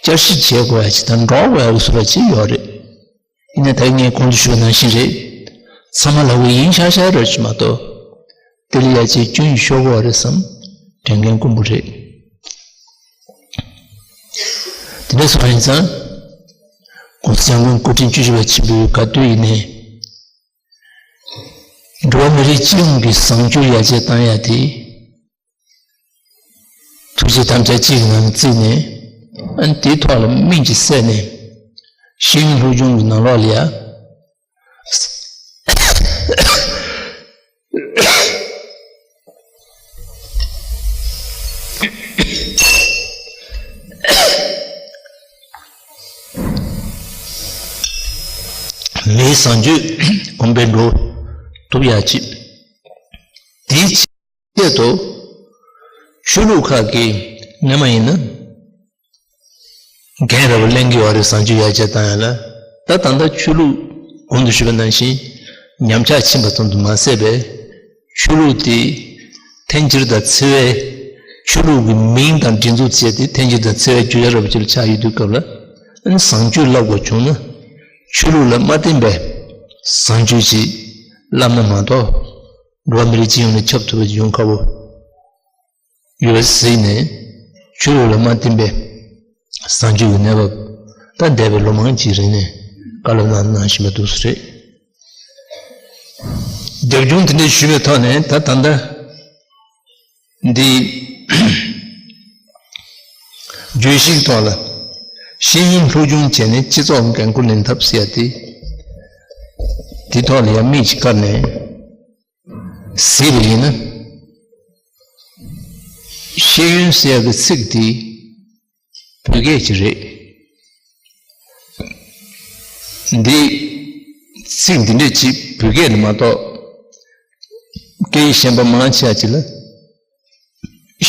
བསྐྱར་ཞིབ་བྱེད་དགོས་ཡ་ཅིག་དང་འགྲོ་དགོས་ཡ་གི་བཟོ་འདྲ་ཅིག་ཡོད་རེད། ཡིན་ནའི་ད་ངས་གོང་དུ་ཞུས་པ་ནང་བཞིན་རེད། ཚང་མ་ལབ་གི་ཡིན་ཤག་ཤག་རེད་ཅིག་མ་གཏོགས། དེ་ལ་ཡ་ཅིག་སྐྱོན་ཤོར་གི་ཡོད་རེད་བསམ་དྲན་མཁན་དཀོན་པོ་རེད། དེ་འདྲ་སོང་ཡིན་ཙང་།༸གོང་ས་༸སྐྱབས་མགོན་སྐུ་ཕྲེང་བཅུ་བཞི་པ་ཆེན་པོས་ག་དུས་ཡིན་ནའི། འགྲོ་བ་མི་རིགས་སྤྱི་ཡོངས་ཀྱི་བཟང་སྤྱོད་ཡར་རྒྱས་བཏང་ཡ་དེ། ཐུགས་རྗེ་དམ་བཅའ་གཅིག་གི་ནང་བརྩིས་ནས། ཨ་ནི་དེའི་ཐོག་ལ་སྨིན་གྱིས་གསན་ནས། ཤེས་ཡོན་སློབ་སྦྱོང་གི་ནང་ལོགས་ལ་ཡ། མིའི་བཟང་སྤྱོད་གོང་འཕེལ་འགྲོ་ཐུབ་ཡ་ཅིག་དེའི་ཆེད་དུ་ཆོས་ལུགས་ཁག་གིས་སྔོན་མ་ཡིན་ན། འགན་རེ་བ་ལེན་གྱི་ཡོད་རེད། བཟང་སྤྱོད་ཡར་རྒྱས་བཏང་ཡ་ལ། ད་ད་ལྟ་ཆོས་ལུགས་གོང་དུ་ཞུས་པ་ནང་བཞིན་ཉམས་ཆག་ཕྱིན་པ་ཙམ་དུ་མ་ཟད་པའི། ཆོས་ལུགས་དེ་འཐེན་འཁྱེར་དང་འཚེ་བའི། ཆོས་ལུགས་ཀྱི་མིང་དང་སྒྲིག་འཛུགས་བྱས་ཏེ་འཐེན་འཁྱེར་དང་འཚེ་བའི་རྒྱུ་ཆ་ར་བ་ཅིག་ལ་ཆགས་ཡོད་དུས་སྐབས་ལ། ཨ་ནི་བཟང་སྤྱོད་བསླབ་དགོས་བྱུང་ན། ཆོས་ལུགས་ལ་མ་བརྟེན་པའི་བཟང་སྤྱོད་ཅིག་བསླབ་ན་མ་གཏོགས། འགྲོ་བ་མི་རིགས་སྤྱི་ཡོངས་ལ་ཁྱབ་ཐུབ་པ་ཅིག་ཡོང་ཁག་པོ། ཡོད་པ་གཟིགས་ནས། ཆོས་ལུགས་ལ་མ་བརྟེན་པའི་བཟང་སྤྱོད་ཀྱི་གནས་བབ། ད་འདས་པའི་ལོ་མང་ཅིག་རིང་ནས་བཀའ་སློབ་གནང་གནང་བཞིན་པ་འདུག་སེ་རེད། རྒྱབ་ལྗོངས་དེ་འདྲ་ཞུས་པའི་ཐོག་ནས། ད་ད་ལྟ་འདི་བརྗོད་གཞིའི་ཐོག་ལ། ཤེས་ཡོན་སློབ་སྦྱོང་བྱས་ནས་སྤྱི་ཚོགས་འགན་ཁུར་ལེན་ཐབས་ཟེར་ཡ་དེ། དེ་ཐོག་ལ་ཡང་མིག་ཅིག་བཀར་ནས་གཟིགས་པ་ཡིན་ན། ཤེས་ཡོན་ཟེར་ཡ་གི་ཚིག་དེ་བོད་སྐད་ཅིག་རེད། འདི་ཚིག་འདི་འདྲ་ཅིག་བོད་སྐད་ལ་མ་གཏོགས། སྐད་ཡིག་གཞན་པ་མང་ཆེ་བ་ཅིག་ལ།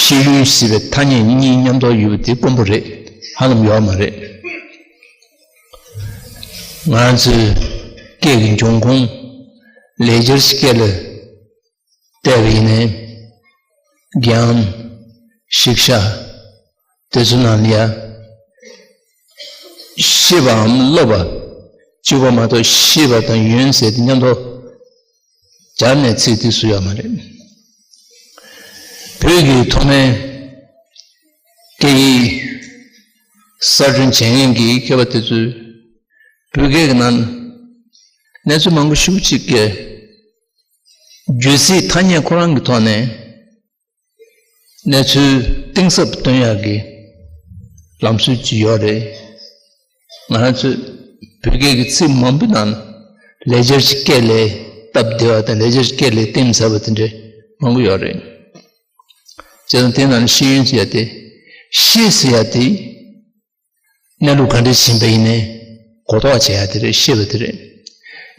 ཤེས་ཡོན་ཞེས་པའི་ཐ་སྙད་གཉིས་མཉམ་དུ་ཡོད་པ་དེ་དཀོན་པོ་རེད། ཧ་ལམ་ཡོད་མ་རེད། ང་ཚོའི་སྐད་ཀྱི་འབྱུང་ཁུངས་ལེགས་སྦྱར་གྱི་སྐད་ལ་བལྟས་པ་ཡིན་ནའི། རྒྱལ་ཨམ། ཤིག་ཤ། དེ་ཚོ་ནང་ལ་ཡ། ཤེས་པའམ་སློབ་པ་གཅིག་པོ་མ་གཏོགས། ཤེས་པ་དང་ཡོན་ཟེར་དེ་མཉམ་དུ་སྦྱར་ནས་ཚིག་དེ་བཟོས་ཡོད་མ་རེད། བོད་ཀྱི་ཐོག་མའི་སྐད་ཡིག་གསར་སྐྲུན་བྱེད་མཁན་གྱི་མཁས་པ་དེ་ཚོས་བོད་སྐད་ཀྱི་ནང་གནས་ཚུལ་མང་པོ་ཞེ་པོ་ཅིག་གི་བརྗོད་ཚིག་ཐ་སྙད་ཁོ་རང་གི་ཐོག་ནས། གནས་ཚུལ་གཏིང་ཟབ་སྟོན་ཡག་གི་ལམ་སྲོལ་ཅིག་ཡོད་རེད། ང་རང་ཚོས་བོད་སྐད་ཀྱི་ཚིག་མང་པོའི་ནང་ན་ལེགས་སྦྱར་གྱི་སྐད་ལས་སྟབས་བདེ་བ་དང་། ལེགས་སྦྱར་གྱི་སྐད་ལས་གཏིང་ཟབ་པ་དེ་འདྲ་མང་པོ་ཡོད་རེད། བྱས་ཙང་དེ་ནང་ནས་ཤེས་ཡོན་ཟེར་ཡ་དེ། ཤེས་ཟེར་ཡ་དེ། གནས་ལུགས་ག་འདྲ་ཞིག་ཡིན་པ་ཡིན་ནའི་གོ་རྟོགས་བྱེད་ཡ་དེ་རེད། ཤེས་པ་དེ་རེད།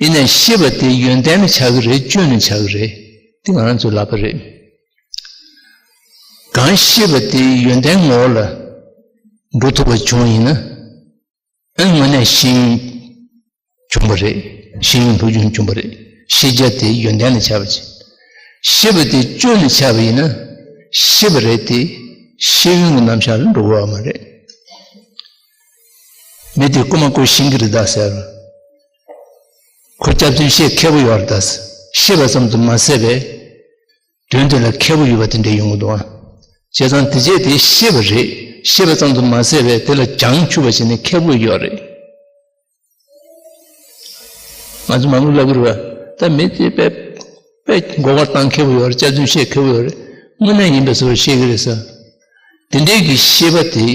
ཡིན་ནའི་ཤེས་པ་དེ་ཡོན་ཏན་ལ་ཆགས་ཀྱི་རེད། སྐྱོན་ལ་ཆགས་ཀྱི་རེད། དེ་ང་རང་ཚོའི་ལག་པ་རེད། གང་ཤེས་པ་དེ་ཡོན་ཏན་ངོ་བོ་ལ་འགྲོ་ཐུབ་པ་བྱུང་བ་ཡིན་ན། ཨ་ནི་དངོས་གནས་ཤེས་ཡོན་བྱུང་བ་རེད། ཤེས་ཡོན་ལྷུག་རྒྱུན་བྱུང་བ་རེད། ཤེས་བྱ་དེ་ཡོན་ཏན་ལ་ཆགས་པ་ཅིག་ཤེས་པ་དེ་སྐྱོན་ལ་ཆགས་པ་ཡིན་ན། ཤེས་པ་རེད་དེ། ཤེས་ཡོན་གྱི་རྣམ་གཞག་ལ་འགྲོ་གི་ཡོད་མ་རེད། མི་དེ་རྐུ་མ་རྐུ་ཤེས་ཀྱི་རེད་ད་ཟེར། ཁོ་སྐྱག་རྫུན་བཤད་མཁས་པོ་ཡོད་རེད་ད་ཟེར། ཤེས་པ་ཙམ་དུ་མ་ཟད་པའི་དོན་དེ་ལ་མཁས་པོ་ཡོད་པ་དེ་འདྲ་ཡོང་གི་འདུག་ཨ། བྱས་ཙང་དེ་བྱས་དེ་ཤེས་པ་རེད། ཤེས་པ་ཙམ་དུ་མ་ཟད་པའི་དེ་ལ་བྱང་ཆུབ་པ་བྱས་ནས་མཁས་པོ་ཡོད་རེད། ང་ཚོ་མང་པོ་ལབ་ཀྱི་རེད་པ། ད་མི་དེ་དཔེ་དཔེ་མགོ་སྐོར་བཏང་མཁས་པོ་ཡོད་རེད། སྐྱག་རྫུན་བཤད་མཁས་པོ་ཡོད་རེད། དངོས་གནས་ཡིན་པའི་བཟོ་འདྲ་བཤད་ཀྱི་རེད་ཟེར། དེ་འདྲའི་གི་ཤེས་པ་དེ།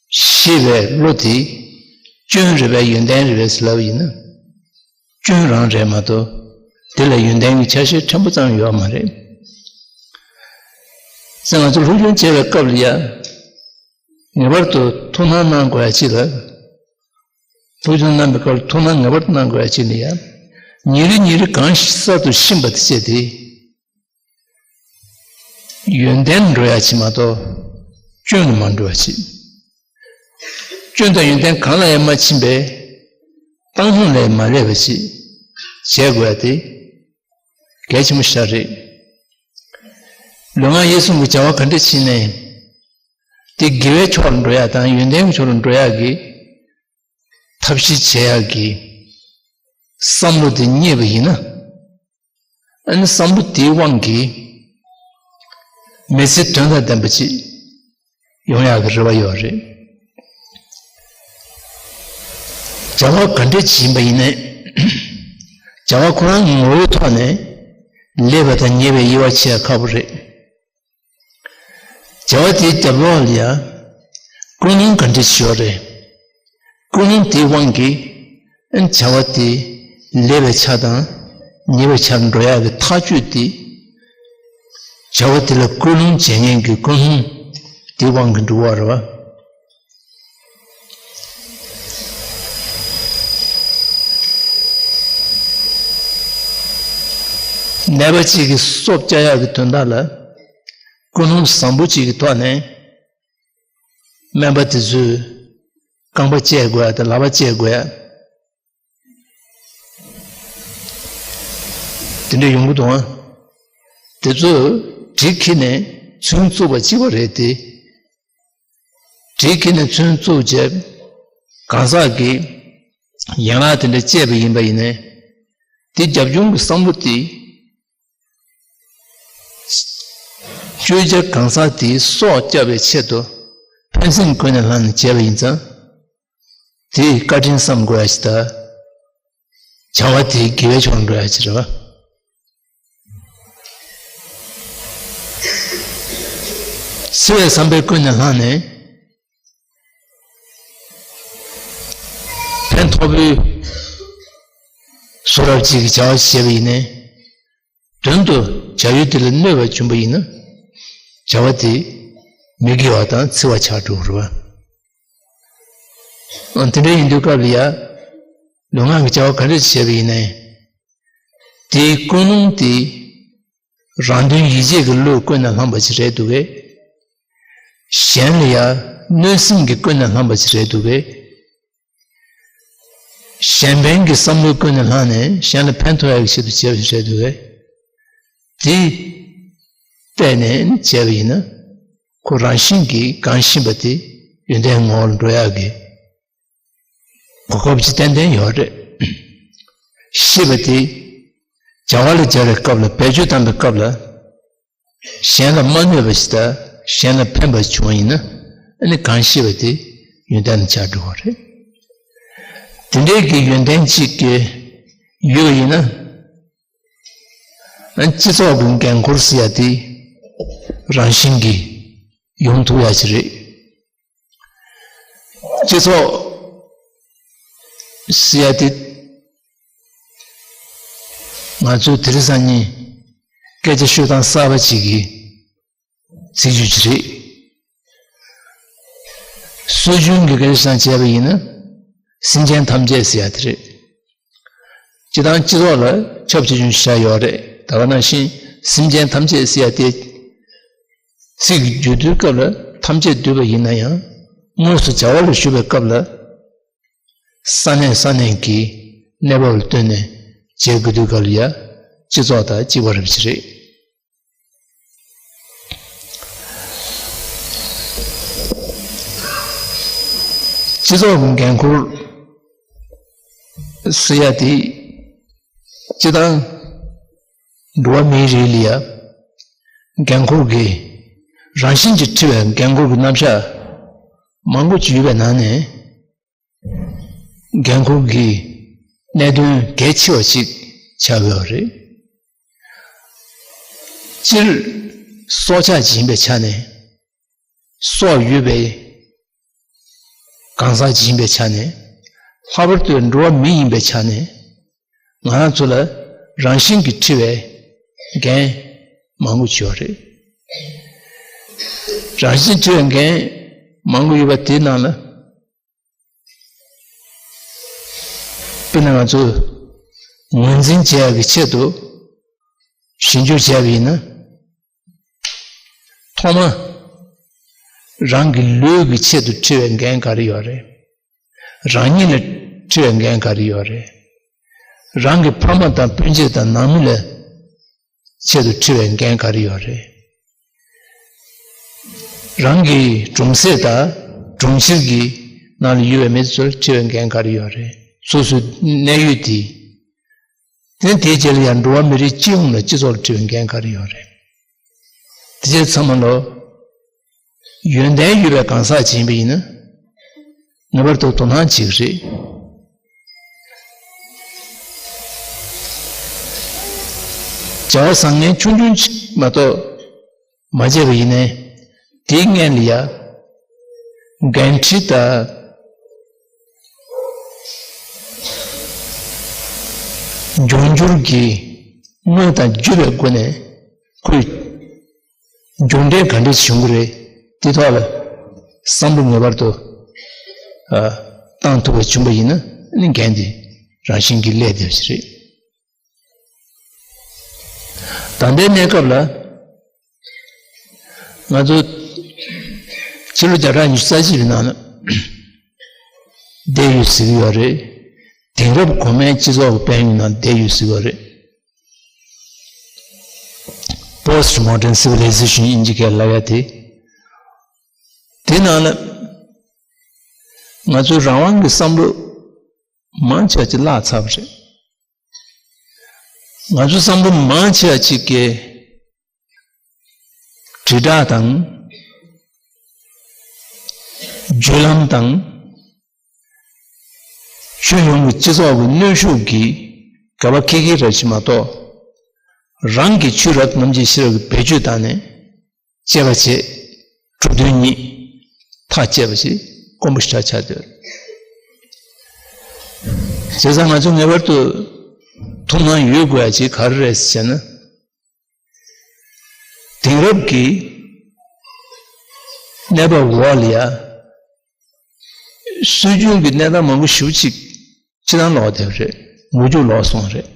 ཤེས་པའི་བློ་དེ་སྐྱོན་རེད་པས་ཡོན་ཏན་རེད་པས་ལབ་ཡིན་ན། སྐྱོན་རང་རེད་མ་གཏོགས། དེ་ལ་ཡོན་ཏན་གྱི་ཆ་ཤས་ཕྲན་བུ་ཙམ་ཡོད་མ་རེད། ཟེར་ང་ཚོ་སློབ་སྦྱོང་བྱེད་པའི་སྐབས་ལ་ཡ། ངེས་པར་དུ་ཐུགས་སྣང་གནང་དགོས་ཡ་ཅིག་ལ། སློབ་སྦྱོང་གནང་བའི་སྐབས་ལ་ཐུགས་སྣང་ངེས་པར་དུ་གནང་དགོས་ཡ་ཅིག་ལ་ཡ། ཉིན་རེ་ཉིན་རེ་གང་གསར་དུ་ཤེས་པ་དེ་བྱས་ཏེ། ཡོན་ཏན་འགྲོ་ཡ་ཅིག་མ་གཏོགས། སྐྱོན་ལ་མ་འགྲོ་ཡ་ཅིག་སྐྱོན་དང་ཡོན་ཏན་གང་ལ་ཡང་མ་ཕྱིན་པའི་ བཏང་སྙོམས་ལས་མ་ལྷག་པ་ཞིག་བྱེད་དགོས་ཡ་དེ་གལ་ཆེན་པོ་ཞིག་རེད། ལུས་ངག་ཡིད་གསུམ་གྱི་བྱ་བ་ག་འདྲ་བྱས་ནའི་དེ་དགེ་བའི་ཕྱོགས་ལ་འགྲོ་ཡ་དང་ཡོན་ཏན་གྱི་ཕྱོགས་ལ་འགྲོ་ཡ་གི་ཐབས་ཤེས་བྱེད་ཡག་གི་བསམ་བློ་དེ་རྙེད་པ་ཡིན་ན། ཨ་ནི་བསམ་བློ་དེའི་དབང་གིས་མི་ཚེ་དོན་དང་ལྡན་པ་ཅིག་ཡོང་ཡག་གི་རེ་བ་ཡོད་རེད། བྱ་བ་ག་འདྲ་ཅིག་ཡིན་པ་ཡིན་ནའི། བྱ་བ་ཁོ་རང་ངོ་བོའི་ཐོག་ནས་ལེགས་པ་དང་ཉེས་པའི་དབྱེ་བ་ཕྱེ་ཡག་ཁག་པོ་རེད། བྱ་བ་དེའི་རྒྱབ་ལོགས་ལ་ཡ་ཀུན་སློང་ག་འདྲ་ཞིག་ཡོད་རེད། ཀུན་སློང་དེའི་དབང་གིས་ཨ་ནི་བྱ་བ་དེ་ལེགས་པའི་ཆ་དང་ཉེས་པའི་ཆར་འགྲོ་ཡག་གི་ཐག་གཅོད་དེ། བྱ་བ་དེ་ལ་སྐུལ་སློང་བྱེད་མཁན་གྱི་ཀུན་སློང་དེའི་དབང་གིས་འགྲོ་བ་རེད་བ། ནད་པ་གཅིག་གི་སྲོག་བསྐྱབ་ཡག་གི་དོན་དག་ལ་ཀུན་སློང་བཟང་པོ་གཅིག་གི་ཐོག་ནས་སྨན་པ་དེ་ཚོས་རྐང་པ་བཅད་དགོས་ཡ་དང་ལག་པ་བཅད་དགོས་ཡ་དེ་འདྲ་ཡོང་གི་འདུག་ཨ། དེ་ཚོ་གྲི་འཁྱེར་ནས་ཚོན་བཙུགས་པ་གཅིག་པ་རེད་དེ། གྲི་འཁྱེར་ནས་ཚོན་བཙུགས་རྗེས་གང་ཟག་གིས་ཡན་ལག་དེ་འདྲ་བཅད་པ་ཡིན་པ་ཡིན་ནའི། དེ་རྒྱབ་ལྗོངས་ཀྱི་བསམ་བློ་དེ། གཅོད་བྱ་གང་ཟག་དེའི་སྲོག་བསྐྱབ་པའི་ཆེད་དུ་ཕན་སེམས་ཀུན་ནས་བསླངས་ནས་བྱས་པ་ཡིན་ཙང་། དེས་བཀའ་དྲིན་བསམ་དགོས་ཡ་ཞིག་དང་། བྱ་བ་དེའི་དགེ་བའི་ཕྱོགས་འགྲོ་ཡ་ཞིག་རེད་བ། བརྩེ་བའི་བསམ་པས་ཀུན་ནས་བསླངས་ནས། ཕན་ཐོགས་པོའི་བཟོ་འདྲ་ཅིག་གི་བྱ་བ་བྱས་པ་ཡིན་ནའི། དོན་དུ་བྱ་ཡུལ་དེ་ལ་གནོད་པ་བྱུང་བ་ཡིན་ན། བྱ་བ་དེ་མི་དགེ་བ་དང་འཚེ་བ་ཆགས་འགྲོ་གི་རེད་བ། ཨ་དེ་འདྲ་ཡིན་དུས་སྐབས་ལ་ཡ། ལུས་ངག་གི་བྱ་བ་ག་འདྲ་བྱས་པ་ཡིན་ནའི། དེའི་ཀུན་སློང་དེ་རང་དོན་ཡིད་བྱེད་ཀྱི་བློས་ཀུན་ནས་བསླངས་པ་ཞིག་རེད་འདུག་གས། གཞན་ལ་ཡ་གནོད་སེམས་ཀྱིས་ཀུན་ནས་བསླངས་པ་ཞིག་རེད་འདུག་གས། གཞན་ཕན་གྱི་བསམ་བློས་ཀུན་ནས་བསླངས་ནས་གཞན་ལ་ཕན་ཐོགས་ཡག་གི་ཆེད་དུ་བྱས་པ་ཞིག་རེད་འདུག་གས། དེ་བལྟས་ནས་བྱས་པ་ཡིན་ན། ཁོ་རང་བཞིན་གྱིས་གང་ཤེས་པ་དེ་ཡོན་ཏན་ངོ་བོར་འགྲོ་ཡག་གི་གོ་སྐབས་ཅིག་ཏན་ཏན་ཡོད་རེད། ཤེས་པ་དེ་བྱ་བ་ལ་སྦྱར་བའི་སྐབས་ལ་བེད་སྤྱོད་བཏང་བའི་སྐབས་ལ། གཞན་ལ་མ་གནོད་པ་ཞིག་དང་གཞན་ལ་ཕན་པ་བྱུང་བ་ཡིན་ན། ཨ་ནི་གང་ཤེས་པ་དེ་ཡོན་ཏན་ལ་ཆགས་འགྲོ་བ་རེད། དེ་འདྲའི་གི་ཡོན་ཏན་ཅིག་གི་ཡོད་པ་ཡིན་ན། ཨ་ནི་སྤྱི་ཚོགས་ཀྱི་འགན་ཁུར་ཟེར་ཡ་དེ་རང་བཞིན་གྱིས་ཡོང་ཐུབ་ཡ་ཅིག་རེད། སྤྱི་ཚོགས་ཟེར་ཡ་དེ་ང་ཚོའི་དེ་རིང་སང་ཉིན་སྐད་ཆ་ཤོད་སྟངས་གསར་པ་ཅིག་གི་ཚིག་སྦྱོར་ཅིག་རེད། སྲོལ་རྒྱུན་གྱི་སྐད་ཆ་བྱས་པ་ཡིན་ན་སེམས་ཅན་ཐམས་ཅད་ཟེར་ཡ་དེ་རེད། སྤྱིར་བཏང་སྤྱི་ཚོགས་ལ་ཁྱབ་ཆེ་ཆུང་བྱ་ཡོད་རེད། ད་ག་ནང་བཞིན་སེམས་ཅན་ཐམས་ཅད་ཟེར་ཡ་དེ། ཚིག་བརྗོད་དུས་སྐབས་ལ་ཐམས་ཅད་འདུས་པ་ཡིན་ན་ཡང་དངོས་སུ་བྱ་བ་ལ་ཞུགས་པའི་སྐབས་ལ། ས་གནས་ས་གནས་ཀྱི་གནས་བབ་ལ་ལྟོས་ནས་བྱེད་དགོས་དུས་སྐབས་ལ་ཡ་སྤྱི་ཚོགས་དང་གཅིག་པ་རེད་པ་ཅིག་རེད། སྤྱི་ཚོགས་ཀྱི་འགན་ཁུར་ཟེར་ཡ་དེ་སྤྱིར་བཏང་འགྲོ་བ་མིའི་རིགས་ལ་ཡ་འགན་ཁུར་གྱི་རང་བཞིན་གྱིས་འཁྲི་བའི་འགན་ཁུར་གྱི་རྣམ་གཞག་མང་པོ་ཅིག་ཡོད་པའི་ནང་ནས། འགན་ཁུར་གྱི་གནད་དོན་གལ་ཆེ་བ་ཞིག་ཆགས་ཡོད་རེད། སྤྱིར་སྲོག་ཆགས་ཅིག་ཡིན་པའི་ཆ་ནས། སྲོག་ཡོད་པའི་གང་ཟག་ཅིག་ཡིན་པའི་ཆ་ནས། ལྷག་པར་དུ་འགྲོ་བ་མི་ཡིན་པའི་ཆ་ནས། ང་རང་ཚོ་ལ་རང་བཞིན་གྱིས་འཁྲི་བའི་འགན་མང་པོ་ཅིག་ཡོད་རེད། རང་བཞིན་འཁྲི་བའི་འགན་མང་པོ་ཡོད་པ་དེའི་ནང་ལ། དཔེར་ན་ང་ཚོས་ངོས་འཛིན་བྱེད་ཡག་གི་ཆེད་དུ་ཞིབ་འཇུག་བྱས་པ་ཡིན་ན། ཐོག་མ་རང་གི་ལུས་ཀྱི་ཆེད་དུ་འཁྲི་བའི་འགན་ག་རེ་ཡོད་རེད། རང་ཉིད་ལ་ འཁྲི་བའི་འགན་ག་རེ་ཡོད་རེད། རང་གི་ཕ་མ་དང་སྤུན་མཆེད་དང་ནང་མི་ལ་ཆེད་དུ་འཁྲི་བའི་འགན་ག་རེ་ཡོད་རེད། རང་གི་གྲོང་གསེབ་དང་གྲོང་ཁྱེར་གྱི་ནང་ལ་ཡོད་པའི་མི་ཚོར་འཁྲི་བའི་འགན་ག་རེ་ཡོད་རེད། སོ་སོའི་གནས་ཡུལ་དེ། དེ་དེའི་རྗེས་ལ་ཡང་འགྲོ་བ་མི་རིགས་སྤྱི་ཡོངས་ལ་སྤྱི་ཚོགས་ལ་འཁྲི་བའི་འགན་ག་རེ་ཡོད་རེད། དེ་ཚོ་ཚང་མ་ལོ། ཡོན་ཏན་ཡོད་པའི་གང་ཟག་ཅིག་ཡིན་པ་ཡིན་ན། ངེས་པར་དུ་དོ་སྣང་བྱེད་ཀྱི་རེད། བྱ་བ་བཟང་ངན་ཆུང་ཆུང་ཅིག་མ་གཏོགས་མ་བྱས་པ་ཡིན་ནའི། དེའི་སྔོན་ལ་ཡ། འགན་འཁྲི་དང་། འབྱུང་འགྱུར་གྱི་དངོས་དང་བརྒྱུད་པའི་སྒོ་ནས་ཁོས། མཇུག་འབྲས་ག་འདྲས་བྱུང་གི་རེད། དེ་ཐོག་ལ་བསམ་བློ་ངེས་པར་དུ་ཨ་བཏང་ཐུབ་པ་བྱུང་པ་ཡིན་ན་ཨ་ནི་འགན་དེ་རང་བཞིན་གྱིས་སླེབས་བསྡད་པ་ཞིག་རེད། ད་ལྟའི་གནས་སྐབས་ལ་ང་ཚོ་ཕྱི་ལོ་བརྒྱ་ཕྲག་ཉི་ཤུ་རྩ་གཅིག་པའི་ནང་ལ་བསྡད་ཡོད་ཟེར་གྱི་ཡོད་རེད། དེང་རབས་གོང་མའི་སྤྱི་ཚོགས་ཀྱི་དཔལ་ཡོན་ནང་བསྡད་ཡོད་ཟེར་གྱི་ཡོད་རེད། Post Modern Civilization ཨིན་ཇི་སྐད་ལབ་ཡ་དེ། དེ་ནང་ལ་ང་ཚོའི་རང་དབང་གི་བསམ་བློ་མང་ཆེ་བ་ཅིག་བརླག་ཚར་བ་རེད། ང་ཚོའི་བསམ་བློ་མང་ཆེ་བ་ཅིག་གིས་དྲིལ་བསྒྲགས་དང་བརྒྱུད་ལམ་དང་། ཁྱོན་ཡོངས་ཀྱི་སྤྱི་ཚོགས་ཀྱི་གནོན་ཤུགས་ཀྱིས་ག་པ་ཁེ་ཁེ་རེ་ཞིག་མ་གཏོགས། རང་གི་ཆོས་རབ་ཏུ་རྣམ་འབྱེད་ཤེས་རབ་ཀྱི་བེད་སྤྱོད་བཏང་ནས་དཔྱད་པ་བྱེད། གྲུབ་དོན་ཉིད་ཐག་བཅད་པ་ཞིག་དཀོན་པོ་ཞེ་དྲག་ཆགས་སྡོད། བྱས་ཙང་ང་ཚོ་ངེས་པར་དུ་ཐུགས་སྣང་ཡོད་དགོས་ཡ་ཅིག་ག་རེ་རེད་ཟེར་ན། དེང་རབས་ཀྱི་གནས་བབ་འོག་ལ་ཡ། སྲོལ་རྒྱུན་གྱི་གནས་སྟངས་མང་པོ་ཞེ་པོ་ཅིག་ཕྱི་ནང་ལོག་བསྡད་པ་རེད། མུ་མཐུད་ལོག་སོང་རེད།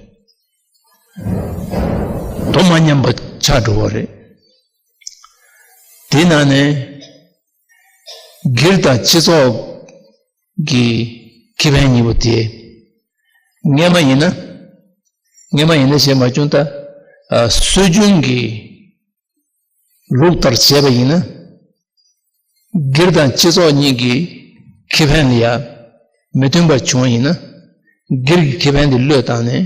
དོ་མ་མཉམ་པ་ཆགས་འགྲོ་བ་རེད། དེའི་ནང་ནས་སྒེར་དང་སྤྱི་ཚོགས་ཀྱི་ཁེ་ཕན་གཉིས་པོ་དེ། སྔོན་མ་ཡིན་ན། སྔོན་མ་ཡིན་ན་བྱས་མ་བྱུང་ད། ཨ། སྲོལ་རྒྱུན་གྱི་ལུགས་ལྟར་བྱས་པ་ཡིན་ན། སྒེར་དང་སྤྱི་ཚོགས་གཉིས་ཀྱི་ཁེ་ཕན་ལ་ཡ་མི་མཐུན་པ་བྱུང་བ་ཡིན་ན། སྒེར་གྱི་ཁེ་ཕན་དེ་བློས་བཏང་ནས་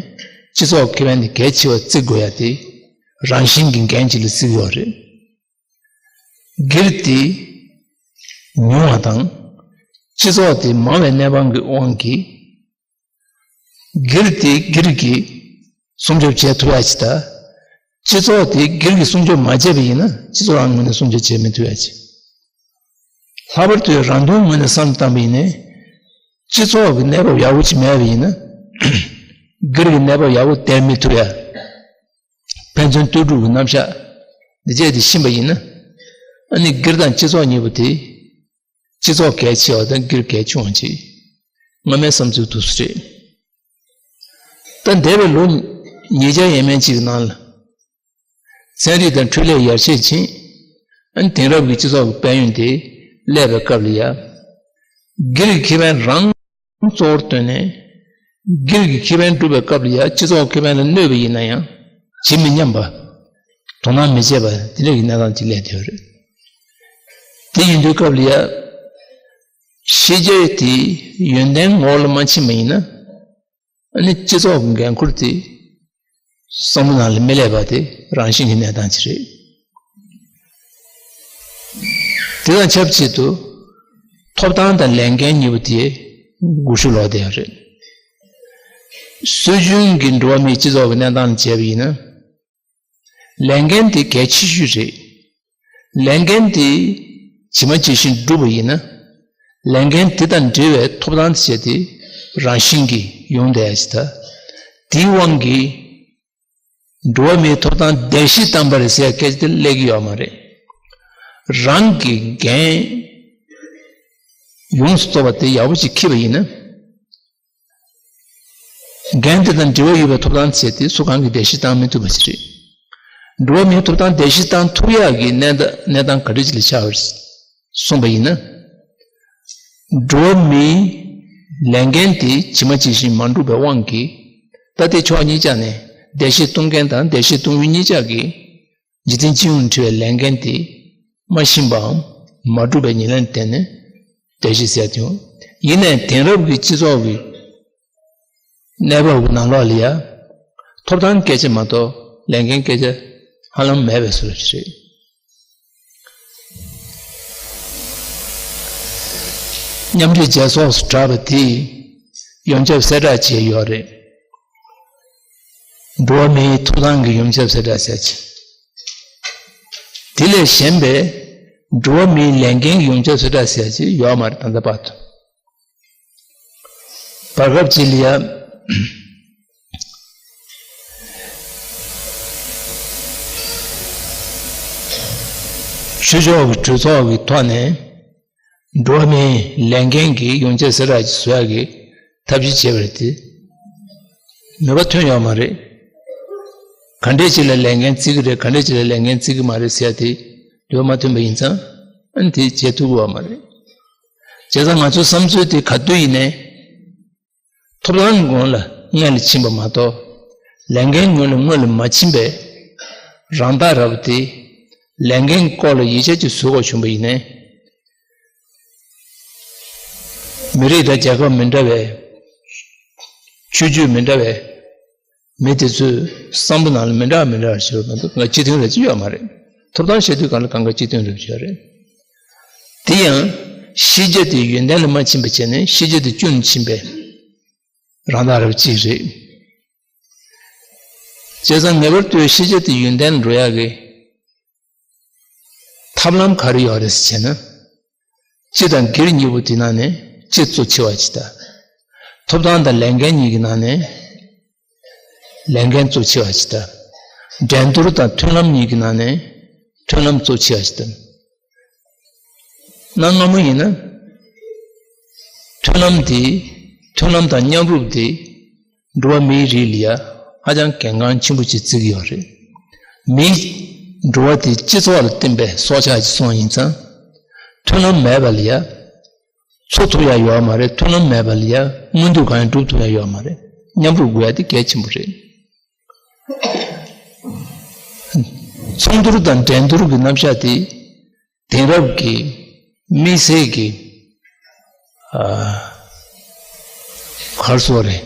སྤྱི་ཚོགས་ཁེ་ཕན་དེ་གལ་ཆེ་བ་བརྩི་དགོས་ཡ་དེ་རང་བཞིན་གྱི་འགན་ཅིག་ལ་བརྩི་གི་ཡོད་རེད། སྒེར་དེ་ཉུང་བ་དང་སྤྱི་ཚོགས་དེ་མང་བའི་གནས་སྟངས་ཀྱི་དབང་གིས། སྒེར་དེ་སྒེར་གྱིས་སྲུང་སྐྱོབ་བྱེད་ཐུབ་ཡ་ཅིག་དང་། སྤྱི་ཚོགས་དེ་སྒེར་གྱིས་སྲུང་སྐྱོབ་མ་བྱས་པ་ཡིན་ན་སྤྱི་ཚོགས་རང་ངོས་ནས་སྲུང་སྐྱོབ་བྱེད་མི་ཐུབ་ཡ་ཅིག་ལྷག་པར་དུ་རང་དོན་ངོས་ནས་བསམ་བློ་བཏང་པ་ཡིན་ན། སྤྱི་ཚོགས་ཀྱི་གནས་བབ་ཡག་པོ་ཅིག་མེད་པ་ཡིན་ན། སྒེར་གྱི་གནས་བབ་ཡག་པོ་སྟེར་མི་ཐུབ་ཡ། ཕན་ཚུན་ལྟོས་གྲུབ་ཀྱི་རྣམ་གཞག་འདི་བྱས་ཏེ་ཕྱིན་པ་ཡིན་ན། ཨ་ནི་སྒེར་དང་སྤྱི་ཚོགས་གཉིས་པོ་དེ། སྤྱི་ཚོགས་གལ་ཆེ་བ་དང་སྒེར་གལ་ཆུང་བ་ཅིག་སྔ་མའི་བསམ་ཚུལ་དུ་རེད། ད་འདས་པའི་ལོ་ཉིས་བརྒྱ་ཡས་མས་ཅིག་གི་ནང་ལ། ཚན་རིག་དང་འཕྲུལ་ལས་ཡར་རྒྱས་ཕྱིན། ཨ་ནི་དེང་རབས་ཀྱི་སྤྱི་ཚོགས་ཀྱི་དཔལ་ཡོན་དེ་སླེབས་པའི་སྐབས་ལ་ཡ། སྒེར་གྱི་ཁེ་ཕན་རང་གཙོ་བོར་བཏོན་ནས། སྒེར་གྱི་ཁེ་ཕན་སྒྲུབ་པའི་སྐབས་ལ་ཡ་སྤྱི་ཚོགས་ཁེ་ཕན་ལ་གནོད་པ་ཡིན་ན་ཡང་ཇི་མི་སྙམ་པ། དོ་སྣང་མི་བྱེད་པ་དེ་འདྲ་གི་གནས་སྟངས་ཅིག་སླེབས་བསྡད་ཡོད་རེད། དེ་ཡིན་དུས་སྐབས་ལ་ཡ། ཤེས་བྱ་དེ་ཡོན་ཏན་ངོ་བོ་ལ་མ་ཕྱིན་པ་ཡིན་ན། ཨ་ནི་སྤྱི་ཚོགས་ཀྱི་འགན་ཁུར་དེ་བསམ་བློ་ནང་ལ་མི་སླེབས་པ་དེ་རང་བཞིན་གྱི་གནས་སྟངས་ཅིག་རེད། དེ་དང་ཆབས་ཅིག་ཏུ་ཐོབ་ཐང་དང་ལས་འགན་གཉིས་པོ་དེ་སྒུལ་ཤུགས་ལོག་བསྡད་ཡོད་རེད། སྲོལ་རྒྱུན་གྱི་འགྲོ་བ་མིའི་སྤྱི་ཚོགས་ཀྱི་གནས་སྟངས་ལ་བྱས་པ་ཡིན་ན། ལས་འགན་དེ་གལ་ཆེ་ཤོས་རེད། ལས་འགན་དེ་ཇི་མ་ཇི་བཞིན་བསྒྲུབས་པ་ཡིན་ན། ལས་འགན་དེ་དང་འབྲེལ་བའི་ཐོབ་ཐང་ཟེར་དེ་རང་བཞིན་གྱིས་ཡོང་བསྡད་ཡ་ཅིག་དང་། དེའི་དབང་གིས་འགྲོ་བ་མིའི་ཐོབ་ཐང་བརྡལ་བཤིག་བཏང་པ་རེད་ཟེར་ཡ་སྐད་ཆ་དེ་སླེབས་ཀྱི་ཡོད་མ་རེད། རང་གི་འགན་ཡོངས་སུ་རྫོགས་པ་དེ་ཡག་པོ་ཅིག་འཁྱེར་བ་ཡིན་ན། འགན་དེ་དང་འབྲེལ་བ་ཡོད་པའི་ཐོབ་ཐང་བྱས་ཏེ་སུ་གང་གིས་བརྡལ་བཤིག་བཏང་མི་ཐུབ་པ་ཞིག་རེད། འགྲོ་བ་མིའི་ཐོབ་ཐང་བརྡལ་བཤིག་བཏང་ཐུབ་ཡག་གི་གནས་སྟངས་ག་འདྲ་ཅིག་ལ་ཆགས་པ་རེད་གསུངས་པ་ཡིན་ན། འགྲོ་བ་མིའི་ ལས་འགན་དེ་ཇི་མ་ཇི་བཞིན་མ་འགྲུབ་པའི་དབང་གིས། ད་ལྟའི་ཕྱོགས་གཉིས་ཆ་ནས་བདེ་གཤེགས་གཏོང་མཁན་དང་བདེ་གཤེགས་གཏོང་ཡུལ་གཉིས་ཆ་གིས། འཇིག་རྟེན་སྤྱི་ཡོངས་འཁྲི་བའི་ལས་འགན་དེ་མ་ཤིན་པའམ་མ་གྲུབ་པའི་ཉེར་ལེན་དེ་ནི་བདེ་གཤེགས་ཟེར་དུས། ཡིན་ནའི་དེང་རབས་ཀྱི་སྤྱི་ཚོགས་ཀྱི་གནས་བབ་ཀྱི་ནང་ལོགས་ལ་ཡང་ཐོབ་ཐང་སྐད་ཆ་མ་གཏོགས་ལས་འགན་སྐད་ཆ་ཧ་ལམ་མེད་པའི་བཟོ་འདྲ་ཞིག་རེད། མཉམ་འབྲེལ་རྒྱལ་ཚོགས་སུ་གྲགས་པ་དེས་ཡོངས་ཁྱབ་གསལ་བསྒྲགས་བྱས་ཡོད་རེད། འགྲོ་བ་མིའི་ཐོབ་ཐང་གི་ཡོངས་ཁྱབ་གསལ་བསྒྲགས་ཟེར་གྱི། དེ་ལས་གཞན་པའི་འགྲོ་བ་མིའི་ལས་འགན་གྱི་ཡོངས་ཁྱབ་གསལ་བསྒྲགས་ཟེར་གྱི་ཡོད་མ་རེད། ད་ལྟ་བར་དུ། བར་སྐབས་ཅིག་ལ་ཡང་ཆོས་ཕྱོགས་ཀྱི་གྲོས་ཚོགས་ཀྱི་ཐོག་ནས། འགྲོ་བ་མིའི་ལས་འགན་གྱི་ཡོངས་ཁྱབ་གསལ་བསྒྲགས་ཀྱི་བཟོ་ཡག་གི་ཐབས་ཤེས་བྱས་པ་རེད་དེ། ནུས་པ་ཐོན་ཡོད་མ་རེད། ག་འདྲས་ཅིག་ལ་ལས་འགན་བརྩི་གི་རེད། ག་འདྲས་ཅིག་ལ་ལས་འགན་བརྩི་གི་མ་རེད་ཟེར་ཡ་དེ་ནུས་པ་མ་ཐོན་པ་ཡིན་ཙང་། ཨ་ནི་དེ་བྱེད་ཐུབ་ཀྱི་ཡོད་མ་རེད། བྱས་ཙང་ང་ཚོའི་བསམ་ཚུལ་དེ་ག་དུས་ཡིན་ནའི། ཐོབ་ཐང་ངོས་ལ་སྔོན་ལ་ཕྱིན་པ་མ་གཏོགས། ལས་འགན་ངོས་ལ་སྔོན་ལ་མ་ཕྱིན་པའི་རང་རྟགས་ར་བ་དེ། ལས་འགན་སྐོར་ལ་ཡིད་ཆེས་ཅིག་བཟོ་དགོས་བྱུང་པ་ཡིན་ནའི། མི་རིགས་དང་རྒྱལ་ཁབ་མི་འདྲ་བའི། ཆོས་བརྒྱུད་མི་འདྲ་བའི་མི་དེ་ཚོའི་བསམ་བློ་ནང་ལ་མི་འདྲ་བ་མི་འདྲ་བ་ཞིག་ཡོད་མ་གཏོགས། ང་གཅིག་མཐུན་རེད་ཅེས་ཡོད་མ་རེད། ཐོབ་ཐང་བཤད་དུས་གང་ལ་གང་ག་གཅིག་མཐུན་རེད་བྱས་རེད། དེ་ཡང་ཤེས་བྱ་དེ་ཡོན་ཏན་ལ་མ་ཕྱིན་པ་བྱས་ནས་ཤེས་བྱ་དེ་སྐྱོན་ལ་ཕྱིན་པའི་རང་རྟགས་རབ་གཅིག་རེད། བྱས་ཙང་ངེས་པར་དུ་ཤེས་བྱ་དེ་ཡོན་ཏན་འགྲོ་ཡག་གི་ཐབས་ལམ་ག་རེ་ཡོད་རེད་ཟེར་བྱས་ན། སྤྱི་དང་སྒེར་གཉིས་པོ་དེ་ནང་ནས་སྤྱི་གཙོ་ཆེ་བ་ཅིག་དང་། ཐོབ་ཐང་དང་ལས་འགན་གཉིས་ཀྱི་ནང་ནས་ལས་འགན་གཙོ་ཆེ་བ་ཅིག་དང་། འགྲན་བསྡུར་དང་མཐུན་ལམ་གཉིས་ཀྱི་ནང་ནས་མཐུན་ལམ་གཙོ་ཆེ་བ་ཅིག་དང་། གནའ་སྔ་མོ་ཡིན་ན། མཐུན་ལམ་དེ། མཐུན་ལམ་དང་མཉམ་རུབ་དེ། འགྲོ་བ་མིའི་རིགས་ལ་ཡ་ཧ་ཅང་གལ་འགངས་ཆེན་པོ་ཅིག་བརྩི་གི་ཡོད་རེད། མི། འགྲོ་བ་དེ་སྤྱི་ཚོགས་ལ་བརྟེན་པའི་སྲོག་ཆགས་ཅིག་སོང་ཡིན་ཙང་། མཐུན་ལམ་མེད་པ་ལ་ཡ་འཚོ་ཐུབ་ཡ་ཡོད་མ་རེད། མཐུན་ལམ་མེད་པ་ལ་ཡ་མངོན་འདོད་གང་ཡང་སྒྲུབ་ཐུབ་ཡ་ཡོད་མ་རེད། མཉམ་རུབ་དགོས་ཡ་དེ་གལ་ཆེན་པོ་རེད། ཚོགས་འདུར་དང་འགྲན་བསྡུར་གྱི་རྣམ་གཞག་དེ། དེང་རབས་ཀྱི་དམིགས་བསལ་གྱི། ཨ། ག་རེ་ཟེར་དགོས་རེད།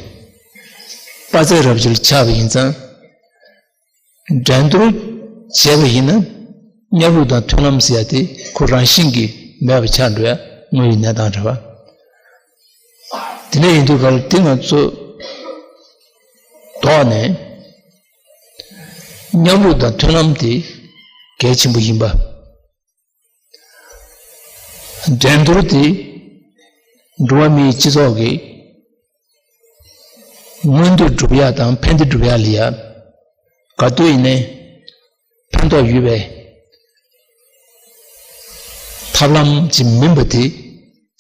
དཔའ་རྩལ་རབ་ཅིག་ཆགས་པ་ཡིན་ཙང་། འགྲན་བསྡུར་བྱས་པ་ཡིན་ན། མཉམ་རུབ་དང་མཐུན་ལམ་ཟེར་ཡ་དེ་ཁོ་རང་བཞིན་གྱིས་མེད་པ་ཆགས་འགྲོ་ཡ་དངོས་ཡོད་གནས་སྟངས་རེད་པ། དེ་འདྲ་ཡིན་དུས་ག་ལ་དེ་ང་ཚོ་ཐོག་ནས་མཉམ་རུབ་དང་མཐུན་ལམ་དེ་གལ་ཆེན་པོ་ཡིན་པ། འགྲན་བསྡུར་དེ་འགྲོ་བ་མིའི་སྤྱི་ཚོགས་ཀྱི་མངོན་འདོད་སྒྲུབ་ཡག་དང་ཕན་བདེ་སྒྲུབ་ཡག་ལ་ཡ་ག་དུས་ཡིན་ནའི་ཕན་ཐོགས་ཡོད་པའི་ཐབས་ལམ་ཅིག་མིན་པ་དེ་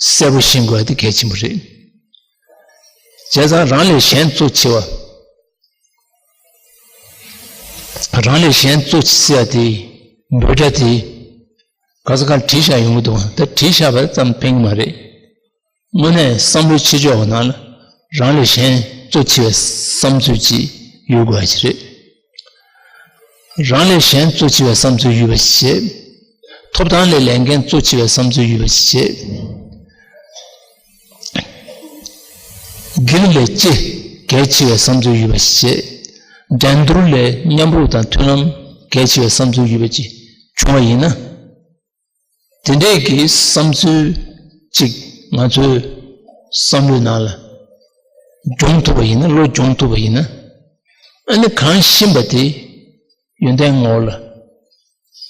གསལ་པོ་ཤེས་དགོས་པ་དེ་གལ་ཆེན་པོ་རེད། བྱས་ཙང་རང་ལས་གཞན་གཙོ་ཆེ་བ། རང་ལས་གཞན་གཙོ་ཆེ་ཟེར་ཡ་དེ་འབོད་སྒྲ་དེ་ག་ས་གར་བྲིས་བཞག་ཡོང་གི་འདུག་ད་བྲིས་བཞག་པ་ཙམ་ཕན་གྱི་མ་རེད། དངོས་གནས་བསམ་བློའི་ཆེ་ཕྱོགས་ཀྱི་ནང་ལ་རང་ལས་གཞན་གཙོ་ཆེ་བའི་བསམ་ཚུལ་ཅིག་ཡོད་དགོས་པ་ཞིག་རེད། རང་ལས་གཞན་གཙོ་ཆེ་བའི་བསམ་ཚུལ་ཡོད་པ་ཞིག་བྱེད། ཐོབ་ཐང་ལས་ལས་འགན་གཙོ་ཆེ་བའི་བསམ་ཚུལ་ཡོད་པ་ཞིག་བྱེད། སྒེར་ལས་སྤྱི་གལ་ཆེ་བའི་བསམ་ཚུལ་ཡོད་པ་ཞིག་བྱེད། འགྲན་བསྡུར་ལས་མཉམ་རུབ་དང་མཐུན་ལམ་གལ་ཆེ་བའི་བསམ་ཚུལ་ཡོད་པ་ཅིག་བྱུང་བ་ཡིན་ན། དེ་འདྲས་ཀྱི་བསམ་ཚུལ་ཅིག་ང་ཚོའི་བསམ་བློའི་ནང་ལ་སྦྱོང་ཐུབ་པ་ཡིན་ན། བློ་སྦྱོང་ཐུབ་པ་ཡིན་ན། ཨ་ནི་གང་ཤེས་པ་དེ་ཡོན་ཏན་ངོ་བོ་ལ་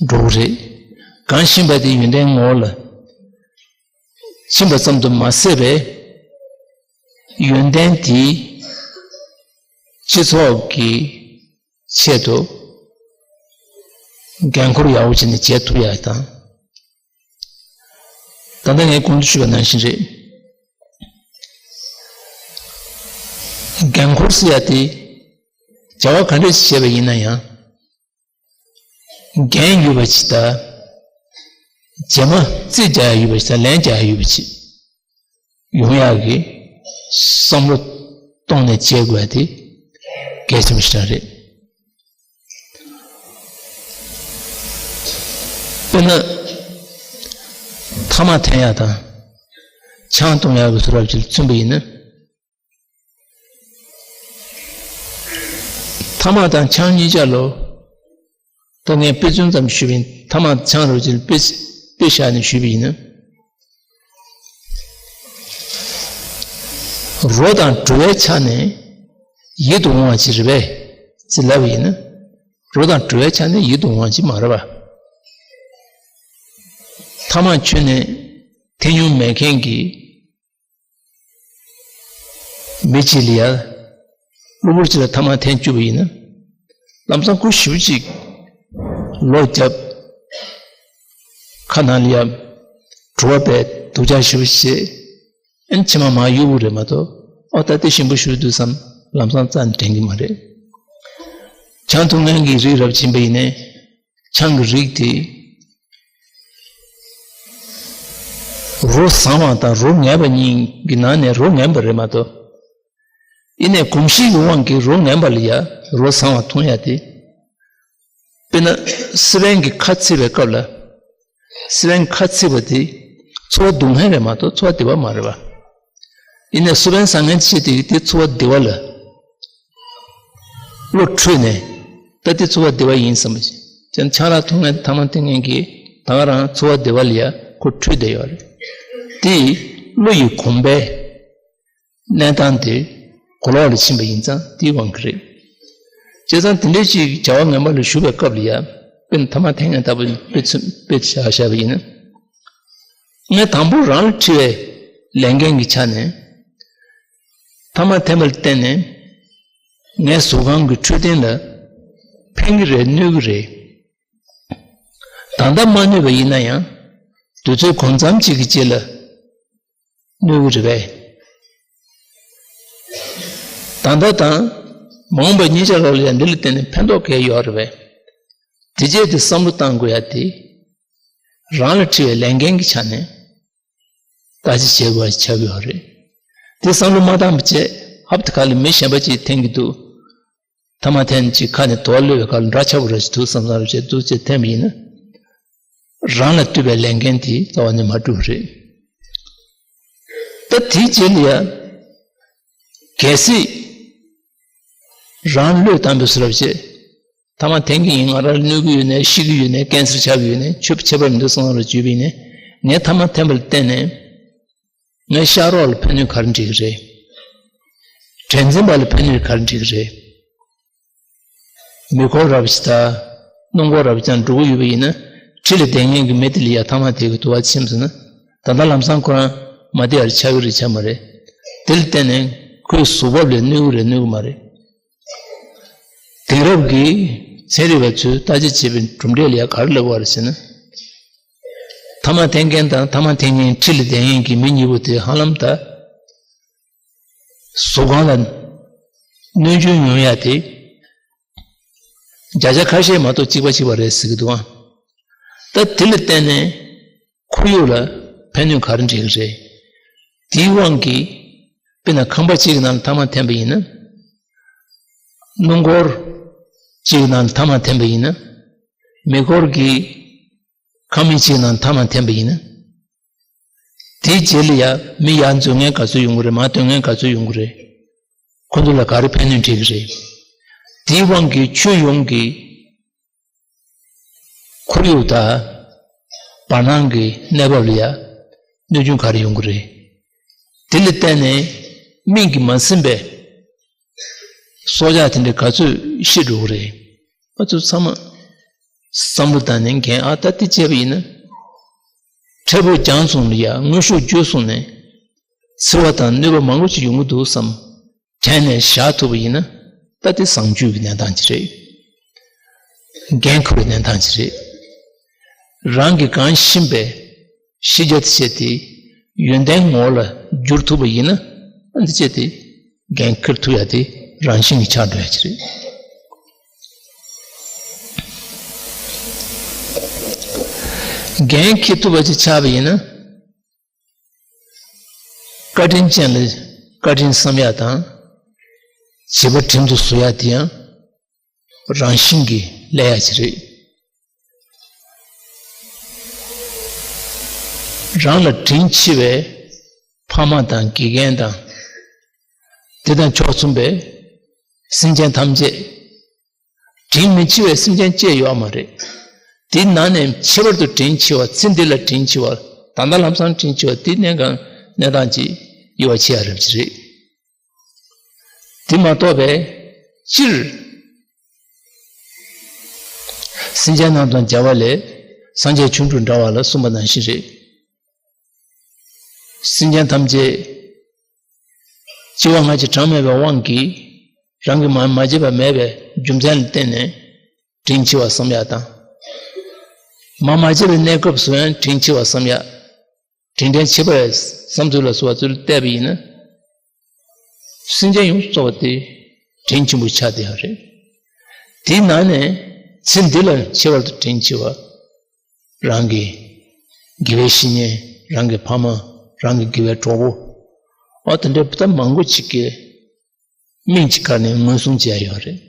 འགྲོ་གི་རེད། གང་ཤེས་པ་དེ་ཡོན་ཏན་ངོ་བོ་ལ་ཕྱིན་པ་ཙམ་དུ་མ་ཟད་པའི་ཡོན་ཏན་དེའི་སྤྱི་ཚོགས་ཀྱི་ཆེད་དུ་འགན་འཁུར་ཡག་པོ་བྱས་ནས་བྱེད་ཐུབ་ཡག་དང་། ད་ལྟ་ངས་གོང་དུ་ཞུས་པ་ནང་བཞིན་རེད། འགན་འཁུར་ཟེར་ཡག་དེ་བྱ་བ་ག་འདྲ་ཞིག་བྱས་པ་ཡིན་ན་ཡང་། འགན་ཡོད་པ་ཅིག་དང་། རྗེས་མ་རྩིས་རྒྱག་ཡག་ཡོད་པ་ཅིག་དང་། ལན་རྒྱག་ཡག་ཡོད་པ་ཅིག་ཡོང་ཡག་གི་ བསམ་བློ་གཏོང་ནས་བྱེད་དགོས་དེ་གལ་ཆེན་པོ་ཞིག་རེད། དཔེར་ན། ཐ་མག་འཐེན་ཡག་དང་། ཆང་འཐུང་ཡག་གི་བཟོ་འདྲ་ཅིག་ལ་མཚོན་པ་ཡིན་ན། ཐ་མག་དང་ཆང་གཉིས་ཆ་ལོ། ད་ངས་དཔེ་མཚོན་ཙམ་ཞུས་པ་ཡིན། ཐ་མག་ཆང་རོ་ཅིག་ལ་དཔེ་དཔེ་བཞག་ནས་ཞུས་པ་ཡིན་ན། རོ་དང་བྲོ་བའི་ཆ་ནས་ཡིད་དུ་འོང་བ་ཅིག་རེད་པས་ཅེས་ལབ་པ་ཡིན་ན། རོ་དང་བྲོ་བའི་ཆ་ནས་ཡིད་དུ་འོང་བ་ཅིག་མ་རེད་པ། ཐ་མག་ཁྱོན་ནས་འཐེན་མྱོང་མེད་མཁན་གྱི་མི་གཅིག་ལ་ཡ། གློ་བུར་ཅིག་ལ་ཐ་མག་འཐེན་བཅུག་པ་ཡིན་ན། ལམ་སང་ཁོ་ཞེ་པོ་ཅིག་ལོག་རྒྱབ། ཁ་ནང་ལ་ཡ་བྲོ་བ་བས་སྡུག་ཅག་ཞེ་པོ་བྱེད། ཨ་ནི་མཆི་མ་མར་གཡུག་གི་རེད་མ་གཏོགས། ཨོ་ད་དེ་ཞིམ་པོ་ཞིག་འདུག་བསམ། ལམ་སང་རྩ་ནས་དྲན་གྱི་མ་རེད། ཆང་འཐུང་མཁན་གྱི་རིགས་རབ་ཕྱིན་པ་ཡིན་ནའི། ཆང་གི་རིགས་དེ་རོ་བཟང་བ་དང་རོ་ངན་པ་གཉིས་ཀྱི་ནང་ནས་རོ་ངན་པ་རེད་མ་གཏོགས། ཡིན་ནའི་གོམས་གཤིས་ཀྱི་དབང་གིས་རོ་ངན་པ་ལ་ཡ་རོ་བཟང་བ་འཐུང་ཡ་དེ། དཔེར་ན། སི་པན་གྱི་ཁ་ཚིག་པའི་སྐབས་ལ། སི་པན་ཁ་ཚིག་པ་དེ་ཚོར་བ་སྡུག་བསྔལ་རེད་མ་གཏོགས་ཚོར་བ་བདེ་བ་མ་རེད་པ། ཡིན་ནའི་སི་པན་ཟ་མཁན་ཆེ་དེ་དེ་ཚོར་བ་བདེ་བ་ལ་བློ་འཕྲོད་ནས། ད་དེ་ཚོར་བ་བདེ་བ་ཡིན་བསམ་པ་ཅིག་ཅན་ཆང་རག་འཐུང་མཁན་ཐ་མག་འཐེན་མཁན་གྱིས་ད་ག་རང་ཚོར་བ་བདེ་བ་ལ་ཡ་ཁོ་འཕྲོད་བསྡད་ཡོད་རེད། དེ་བློ་ཡི་གོམས་པའི་གནས་སྟངས་དེ་གོ་ལོག་ལ་ཕྱིན་པ་ཡིན་ཙང་དེའི་དབང་གིས་རེད། བྱས་ཙང་དེ་འདྲའི་ཅིག་བྱ་བ་ངན་པ་ལ་ཞུགས་པའི་སྐབས་ལ་ཡ། དཔེར་ན་ཐ་མག་འཐེན་མཁན་ལྟ་བུ་དཔེ་ཚུ་དཔེ་བཞག་བཞག་པ་ཡིན་ན། ངས་དང་པོ་རང་ལ་འཁྲི་བའི་ལས་འགན་གྱི་ཆ་ནས། ཐ་མག་འཐེན་པ་ལ་བརྟེན་ནས་ངའི་གཟུགས་ཁམས་ཀྱི་འཕྲོད་བསྟེན་ལ་ཕན་གྱི་རེད་གནོད་ཀྱི་རེད། ད་ལྟ་མ་གནོད་པ་ཡིན་ན་ཡང་དུས་ཚོད་གང་འཚམ་ཅིག་གི་རྗེས་ལ་གནོད་ཀྱི་རེད་པས། ད་ལྟ་དང་མ་འོངས་པ་གཉིས་ཆ་ལ་ཡང་འདི་ལ་བརྟེན་ནས་ཕན་ཐོགས་གང་ཡོད་རེད་པས། དེ་རྗེས་དེ་བསམ་བློ་བཏང་དགོས་ཡ་དེ། རང་ལ་འཁྲི་བའི་ལས་འགན་གྱི་ཆ་ནས་ལྟ་ཅི་བྱེད་དགོས་ཆགས་ཀྱི་ཡོད་རེད། དེ་བསམ་བློ་མ་བཏང་བ་བྱས་ཧབ་ཏེ་ཁ་ལ་མི་གཞན་པ་ཅིག་འཐེན་གྱི་འདུག་ཐ་མག་འཐེན་ཅིག་ཁ་ནས་དོར་གློད་པའི་ཁ་ལ་འདྲ་ཆགས་པོ་ར་ཞིག་འདུག་བསམ་བསམ་ར་བྱས་འདུག་ཅེས་འཐེན་པ་ཡིན་ན། རང་ལ་ལྟོས་པའི་ལས་འགན་དེ་རྩ་བ་ནས་མ་འགྲུབ་རེད། ད་དེའི་རྗེས་ལ་ཡ། གལ་སྲིད། རང་བློས་བཏང་པའི་བཟོ་འདྲ་བྱས། ཐ་མག་འཐེན་གྱི་ཡིན། ང་རང་ལ་གནོད་ཀྱི་ཡོད་ནའི་ཤི་གི་ཡོད་ནའི་ཀན་སར་ཆགས་ཀྱི་ཡོད་ནའི་ཆོས་ཁྱད་པར་མི་འདུག་བསམ་བསམ་ར་བརྗོད་པ་ཡིན་ནའི། ངས་ཐ་མག་འཐེན་པ་ལ་བརྟེན་ནས། ངའི་ཤ་རོགས་ལ་ཕན་གནོད་ག་རེ་འབྲེལ་གྱི་རེད། དྲན་འཛིན་པ་ལ་ཕན་གནོད་ག་རེ་འབྲེལ་གྱི་རེད། མེ་འཁོར་རབ་ཅིག་དང་སྣུམ་འཁོར་རབ་ཅིག་འགྲོ་གི་ཡོད་པ་ཡིན་ན། འཁྲིས་ལ་བསྡད་མཁན་གྱི་མི་དེ་ལ་ཡ་ཐ་མག་དེ་གི་དུ་བ་ཕྱིན་སོང་ན། ད་ལྟ་ལམ་སང་ཁོ་རང་མ་བདེ་བ་ཆགས་ཀྱི་རེད་ཆགས་མ་རེད། དེ་ལ་བརྟེན་ནས་ཁོའི་གཟུགས་བབ་ལ་གནོད་ཀྱི་རེད་གནོད་ཀྱི་མ་རེད། དེང་རབས་ཀྱི་ཚན་རིག་པ་ཚོས་བརྟག་དཔྱད་བྱས་པའི་གྲུབ་འབྲས་ལ་ཡ་ག་རེ་ལབ་པ་རེད་ཟེར་ན། ཐ་མག་འཐེན་མཁན་དང་ཐ་མག་འཐེན་མཁན་འཁྲིས་ལ་བསྡད་མཁན་གྱི་མི་གཉིས་པོ་དེ་ཧ་ལམ་ད། གཟུགས་ཁམས་ལ་གནོད་སྐྱོན་ཡོང་ཡ་དེ། བརྒྱ་ཆ་ཁ་ཤས་མ་གཏོགས་གཅིག་པ་གཅིག་པ་རེད་ཟེར་གྱི་འདུག་ཨང་། ད་དེ་ལ་བརྟེན་ནས་ཁོར་ཡུག་ལ་ཕན་གནོད་ག་རེ་འབྲེལ་གྱི་རེད། དེའི་དབང་གིས་དཔེར་ན་ཁང་པ་གཅིག་གི་ནང་ལ་ཐ་མག་འཐེན་པ་ཡིན་ན། སྣུམ་འཁོར་གཅིག་གི་ནང་ལ་ཐ་མག་འཐེན་པ་ཡིན་ན། མེ་འཁོར་གྱི་ཁང་མིག་གཅིག་ནང་ཐ་མག་འཐེན་པ་ཡིན་ན། དེའི་རྗེས་ལ་ཡ་མི་ཡར་འཛུལ་མཁན་ག་ཚོད་ཡོང་གི་རེད། མར་ཐོན་མཁན་ག་ཚོད་ཡོང་གི་རེད། ཁོ་ཚོ་ལ་ག་རེ་ཕན་གནོད་འབྲེལ་གྱི་རེད། དེའི་དབང་གིས་ཁྱོན་ཡོངས་ཀྱི་ཁོར་ཡུག་དང་བར་སྣང་གི་གནས་བབ་ལ་ཡ་གནོད་སྐྱོན་ག་རེ་ཡོང་གི་རེད། དེ་ལ་བརྟེན་ནས་མིག་གིས་མ་ཟིན་པའི་སྲོག་ཆགས་དེ་འདྲ་ག་ཚོད་ཤི་འགྲོ་གི་རེད། ང་ཚོ་ཚང་མ་བསམ་བློ་བཏང་ནས་འགན་ཨ་ད་དེ་བྱས་པ་ཡིན་ན། འཕྲལ་ཕུགས་རྒྱང་སོང་ལ་ཡ་དངོས་ཤུགས་བརྒྱུད་སོང་ནས་འཚེ་བ་དང་གནོད་པ་མང་པོ་ཅིག་ཡོང་གི་འདུག་བསམ་དྲན་ནས་བཞག་ཐུབ་པ་ཡིན་ན། ད་དེ་བཟང་སྤྱོད་ཀྱི་གནས་སྟངས་ཅིག་རེད། འགན་འཁུར་བའི་གནས་སྟངས་ཅིག་རེད། རང་གིས་གང་ཤེས་པའི་ཤེས་བྱ་དེ་བྱས་ཏེ་ཡོན་ཏན་ངོ་བོ་ལ་བསྒྱུར་ཐུབ་པ་ཡིན་ན། ཨ་འདི་བྱས་ཏེ་འགན་འཁུར་ཐུབ་ཡ་དེ་རང་བཞིན་གྱིས་ཆགས་འགྲོ་ཡ་ཅིག་རེད། འགན་འཁྱེར་ཐུབ་པ་ཅིག་ཆགས་པ་ཡིན་ན། བཀའ་དྲིན་ཅན་ལ་ བཀའ་དྲིན་བསམ་ཡག་དང་། བྱིས་པ་དྲིན་དུ་གཟོ་ཡག་དེ་ཡང་རང་བཞིན་གྱིས་སླེབས་ཡག་ཅིག་རེད། རང་ལ་དྲིན་ཆེ་བའི་ཕ་མ་དང་དགེ་རྒན་དང་། དེ་དང་ཕྱོགས་མཚུངས་པའི་སེམས་ཅན་ཐམས་ཅད། དྲིན་མི་ཆེ་བའི་སེམས་ཅན་ཅིག་ཡོད་མ་རེད། དེའི་ནང་ནས་ཁྱད་པར་དུ་དྲིན་ཆེ་བ། ཚེ་འདི་ལ་དྲིན་ཆེ་བ། ད་ལྟ་ལམ་སང་དྲིན་ཆེ་བ། དེ་གནས་གང་གནས་སྟངས་ཅིག་ཡོད་པ་ཆགས་ཡག་རབ་ཅིག་རེད། དེ་མ་གཏོགས་པའི་སྤྱིར། སེམས་ཅན་རྣམས་དང་མཇལ་བ་ལས། སངས་རྒྱས་ཆོ་འཕྲུལ་འདྲ་བ་ལ་གསུངས་པ་ནང་བཞིན་རེད། སེམས་ཅན་ཐམས་ཅད་སྐྱེ་བ་སྔ་ཕྱི་གྲངས་མེད་པའི་དབང་གིས། རང་གིས་མ་མ་བྱས་པ་མེད་པའི་རྒྱུ་མཚན་ལ་བརྟེན་ནས་དྲིན་ཆེ་བ་བསམ་ཡག་དང་། མ་མ་བྱས་པའི་གནས་སྐབས་སུ་ཡང་དྲིན་ཆེ་བ་བསམ་ཡག། དྲིན་དྲན་བྱེད་པའི་བསམ་ཚུལ་ལ་སོགས་པ་ཚུར་བལྟས་པ་ཡིན་ན། སེམས་ཅན་ཡོངས་སུ་རྫོགས་པ་དེ་དྲིན་ཆེན་པོ་ཆགས་བསྡད་ཡོད་རེད། དེའི་ནང་ནས་ཚེ་འདི་ལ་ཁྱད་པར་དུ་དྲིན་ཆེ་བ། རང་གི་དགེ་བའི་བཤེས་གཉེན། རང་གི་ཕ་མ། རང་གི་དགེ་བའི་གྲོགས་པོ། འོ་དེ་འདྲའི་ད་མང་པོ་ཅིག་གིས་མིང་ཅིག་བཀར་ནས་ངོས་བཟུང་བྱས་ཡོད་རེད།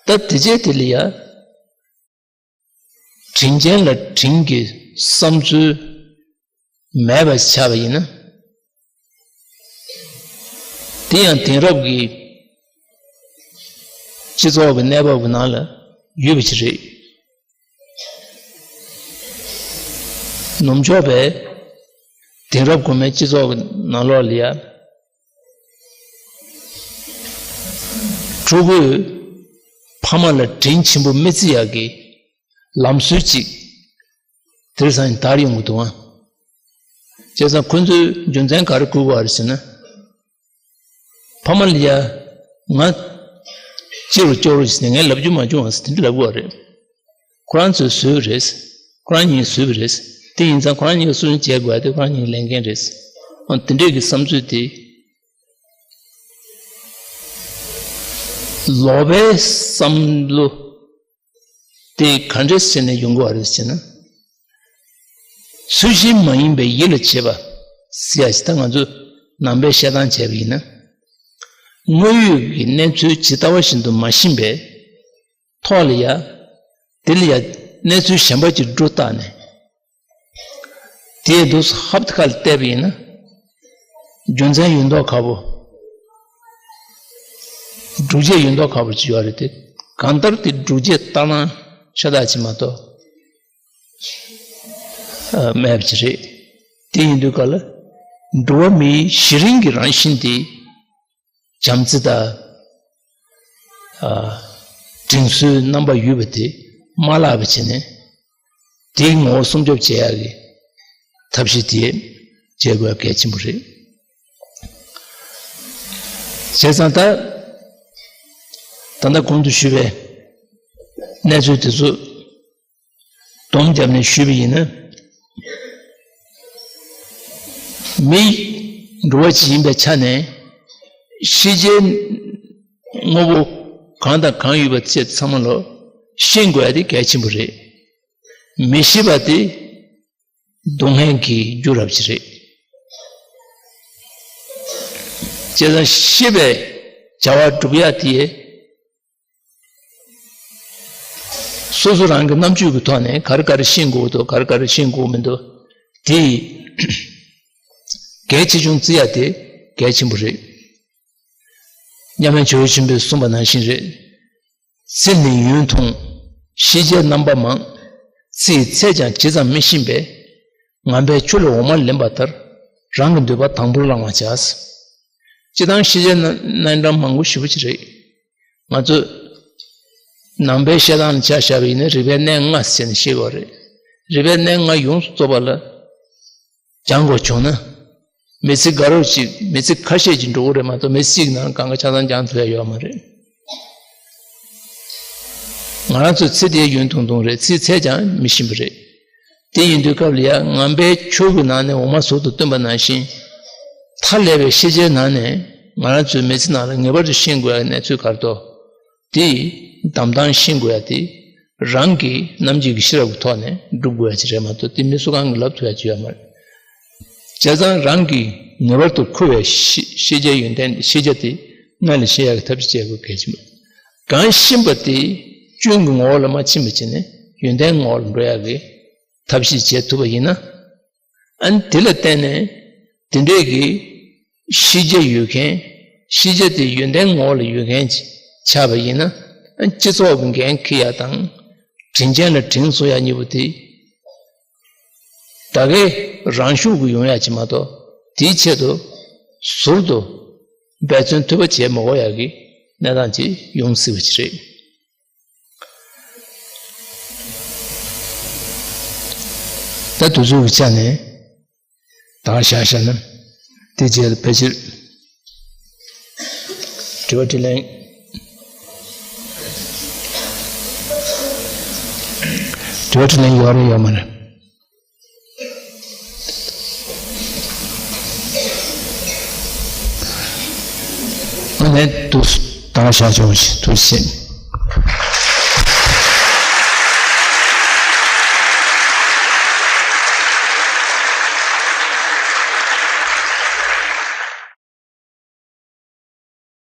ད་དེ་རྗེས་དེ་ལ་ཡ། དྲིན་ཅན་ལ་དྲིན་གྱི་བསམ་ཚུལ་མེད་པ་ཆགས་པ་ཡིན་ན། དེ་ཡང་དེང་རབས་ཀྱི་སྤྱི་ཚོགས་ཀྱི་གནས་བབ་ཀྱི་ནང་ལ་ཡོད་པ་ཅིག་རེད། ནུབ་ཕྱོགས་པའི་དེང་རབས་གོང་མའི་སྤྱི་ཚོགས་ཀྱི་ནང་ལོགས་ལ་ཡ། ཕྲུ་གུས་ཕ་མ་ལ་དྲིན་ཆེན་པོ་མི་བརྩི་ཡག་གི་ལམ་སྲོལ་ཅིག་དེང་སང་དར་ཡོང་གི་འདུག་ཨང་། བྱས་ཙང་ཁོ་ཚོས་རྒྱུ་མཚན་ག་རེ་བཀོད་དགོས་པ་རེད་ཟེར་ན། ཕ་མ་ལ་ཡ། ང་ཅི་རུ་ཅོག་རུ་ཟེར་ནས་ངས་ལབ་རྒྱུ་མ་བྱུང་བ་ཟེར་དེ་འདྲ་ལབ་དགོས་པ་རེད། ཁོ་རང་ཚོས་བཟོས་པ་རེད། ཁོ་རང་གཉིས་བཟོས་པ་རེད། དེ་ཡིན་ཙང་ཁོ་རང་གཉིས་ཀྱིས་སུ་ཡིན་བྱེད་དགོས་ཡ་དེ་ཁོ་རང་གཉིས་ཀྱི་ལས་འགན་རེད། འོ་དེ་འདྲས་ཀྱི་བསམ་ཚུལ་དེ། ལོག་པའི་བསམ་བློ་དེ་ག་འདྲས་བྱས་ནས་ཡོང་གི་བ་རེད་ཟེར་ན། ཚུལ་བཞིན་མ་ཡིན་པའི་ཡིད་ལ་བྱེད་པ་ཟེར་ཡ་ཞིག་ད་ང་ཚོས་ནང་པའི་བཤད་སྟངས་བྱས་པ་ཡིན་ན། དངོས་ཡོད་ཀྱི་གནས་ཚུལ་ཇི་ལྟ་བ་བཞིན་དུ་མ་ཤེས་པའི་ཐོག་ལ་ཡ། དེ་ལ་ཡ་གནས་ཚུལ་གཞན་པ་ཅིག་སྒྲོ་བཏགས་ནས། དེའི་དུས་སུ་ཧབ་ཏེ་ཁ་ལ་བལྟས་པ་ཡིན་ན། རྒྱུ་མཚན་ཡོད་མདོག་ཁ་པོ། སྒྲུབ་བྱེད་ཡོད་མདོག་ཁ་པོ་ཅིག་ཡོད་རེད་དེ། གང་ལྟར་དེ་སྒྲུབ་བྱེད་ལྟར་སྣང་ཤ་སྟག་ཅིག་མ་གཏོགས་ཨ་མེད་པ་ཅིག་རེད། དེ་ཡིན་དུས་ག་ལ། འགྲོ་བ་མིའི་གཞི་རིམ་གྱི་རང་བཞིན་དེ། བྱམས་བརྩེ་དང་། ཨ། དྲིན་གཟོའི་རྣམ་པ་ཡོད་པ་དེ་མ་བརླག་པ་བྱས་ནས། དེའི་ངོ་བོ་སྲུང་སྐྱོབ་བྱེད་ཡག་གི་ཐབས་ཤེས་དེ་བྱེད་དགོས་གལ་ཆེན་པོ་རེད། བྱས་ཙང་ད། ད་ལྟ་གོང་དུ་ཞུས་པའི་གནས་ཚུལ་དེ་ཚོ། སྡོམ་བརྒྱབ་ནས་ཞུས་པ་ཡིན་ན། མི་འགྲོ་བ་ཅིག་ཡིན་པའི་ཆ་ནས། ཤེས་བྱའི་དངོས་པོ་གང་དང་གང་ཡོད་པ་བཅས་ཚང་མ་ལོ་ཤེས་དགོས་ཡ་དེ་གལ་ཆེན་པོ་རེད། མི་ཤེས་པ་དེ་སྡུག་བསྔལ་གྱི་རྒྱུ་རབ་ཅིག་རེད། བྱས་ཙང་ཤེས་པའི་བྱ་བ་སྒྲུབ་ཡ་དེ། སོ་སོ་རང་གི་རྣམ་དཔྱོད་ཀྱི་ཐོག་ནས་ག་རེ་ག་རེ་ཤེས་དགོས་འདུག་ག་རེ་ག་རེ་ཤེས་དགོས་མི་འདུག་དེ་གལ་ཆེ་ཆུང་བརྩི་ཡ་དེ་གལ་ཆེན་པོ་རེད། མཉམ་མེད་ཇོ་བོ་ཆེན་པོས་གསུངས་པ་ནང་བཞིན་རེད། ཚེ་ནི་ཡུན་ཐུང་། ཤེས་བྱའི་རྣམ་པ་མང་། ཚེ་ཡི་ཚད་ཀྱང་ཇི་ཙམ་མི་ཤེས་པས། ངན་པས་ཆུ་ལས་འོ་མ་ལེན་པ་ལྟར། རང་གི་འདོད་པ་དང་པོར་བླང་བར་བྱ། སྤྱིར་བཏང་ཤེས་བྱའི་རྣམ་གྲངས་མང་པོ་ཞེ་པོ་ཅིག་རེད། ང་ཚོས་ནང་པའི་བཤད་སྟངས་ལ་ཆ་བཞག་པ་ཡིན་ན་རིག་པའི་གནས་ལྔ་ཟེར་ནས་བཤད་ཀྱི་ཡོད་རེད། རིག་པའི་གནས་ལྔ་ཡོངས་སུ་རྫོགས་པ་ལ་སྦྱང་དགོས་བྱུང་ན། མི་ཚེ་དགའ་རབ་ཅིག་མི་ཚེ་ཁ་ཤས་ཅིག་འགྲོ་གི་རེད་མ་གཏོགས་མི་ཚེ་གཅིག་ནང་གང་ག་ཆ་ཚང་སྦྱང་ཐུབ་ཡ་ཡོད་མ་རེད། ང་རང་ཚོའི་ཚེ་དེ་ཡུན་ཐུང་ཐུང་རེད། ཚེའི་ཚད་ཀྱང་མི་ཤེས་པ་རེད། དེ་ཡིན་དུས་སྐབས་ལ་ཡ་ངན་པའི་ཆུ་གི་ནང་ནས་འོ་མ་ཟུར་དུ་བཏོན་པ་ནང་བཞིན། མཐའ་ཀླས་པའི་ཤེས་བྱའི་ནང་ནས་ང་རང་ཚོའི་མི་ཚེ་ནང་ལ་ངེས་པར་དུ་ཤེས་དགོས་ཡ་གནས་ཚུལ་ག་རེ་འདུག་དེ་གདམ་སྟངས་ཤེས་དགོས་ཡ་དེ་རང་གི་རྣམ་འབྱེད་ཀྱི་ཤེས་རབ་ཀྱི་ཐོག་ནས་སྒྲུབ་དགོས་ཡ་ཅིག་རེད་མ་གཏོགས་དེ་མི་སུ་གང་གིས་ལབ་ཐུབ་ཡ་ཅིག་ཡོད་མ་རེད། བྱས་ཙང་རང་གི་ ངེས་པར་དུ་ཁུ་བའི་ཤེས་ཤེས་བྱའི་ཡོན་ཏན་ཤེས་བྱ་དེ་མངལ་ལ་ཤེས་ཡག་གི་ཐབས་ཤེས་བྱེད་དགོས་གལ་ཆེན་པོ། གང་ཤེས་པ་དེ་སྐྱོན་གྱི་ངོ་བོ་ལ་མ་ཕྱིན་པ་བྱས་ནས་ཡོན་ཏན་ངོ་བོ་ལ་འགྲོ་ཡག་གི་ཐབས་ཤེས་བྱེད་ཐུབ་པ་ཡིན་ན། ཨ་ནི་དེ་ལ་བརྟེན་ནས་དེ་འདྲས་ཀྱི་ཤེས་བྱ་ཡོད་མཁན། ཤེས་བྱ་དེ་ཡོན་ཏན་ངོ་བོ་ལ་ཡོད་མཁན་ཅིག་ཆགས་པ་ཡིན་ན། ཨ་ནི་སྤྱི་ཚོགས་ཀྱི་འགན་འཁྱེར་ཡག་དང་དྲིན་ཅན་ལ་དྲིན་གཟོ་ཡག་གཉིས་པོ་དེ་ད་གའི་རང་ཤུགས་ཀྱིས་ཡོང་ཡག་ཅིག་མ་གཏོགས། དེའི་ཆེད་དུ་ཟུར་དུ་འབད་བརྩོན་ཐུབ་པ་བྱེད་མ་དགོས་ཡག་གི་གནས་སྟངས་ཅིག་ཡོང་སྲིད་པ་ཅིག་རེད། ད་དུས་ཚོད་ཀྱི་ཆ་ནས་ད་ག་བཞག་བཞག་ན། དེ་རྗེས་ལ་ཕལ་ཆེར་དྲི་བ་དྲིས་ལན། དྲི་བ་དྲིས་ལན་ཡོད་རེད་ཡོད་མ་རེད། ཨ་ནི་དུས་ད་ག་བཞག་ཆོག་ཞིག་ཐུགས་རྗེ་ཆེ།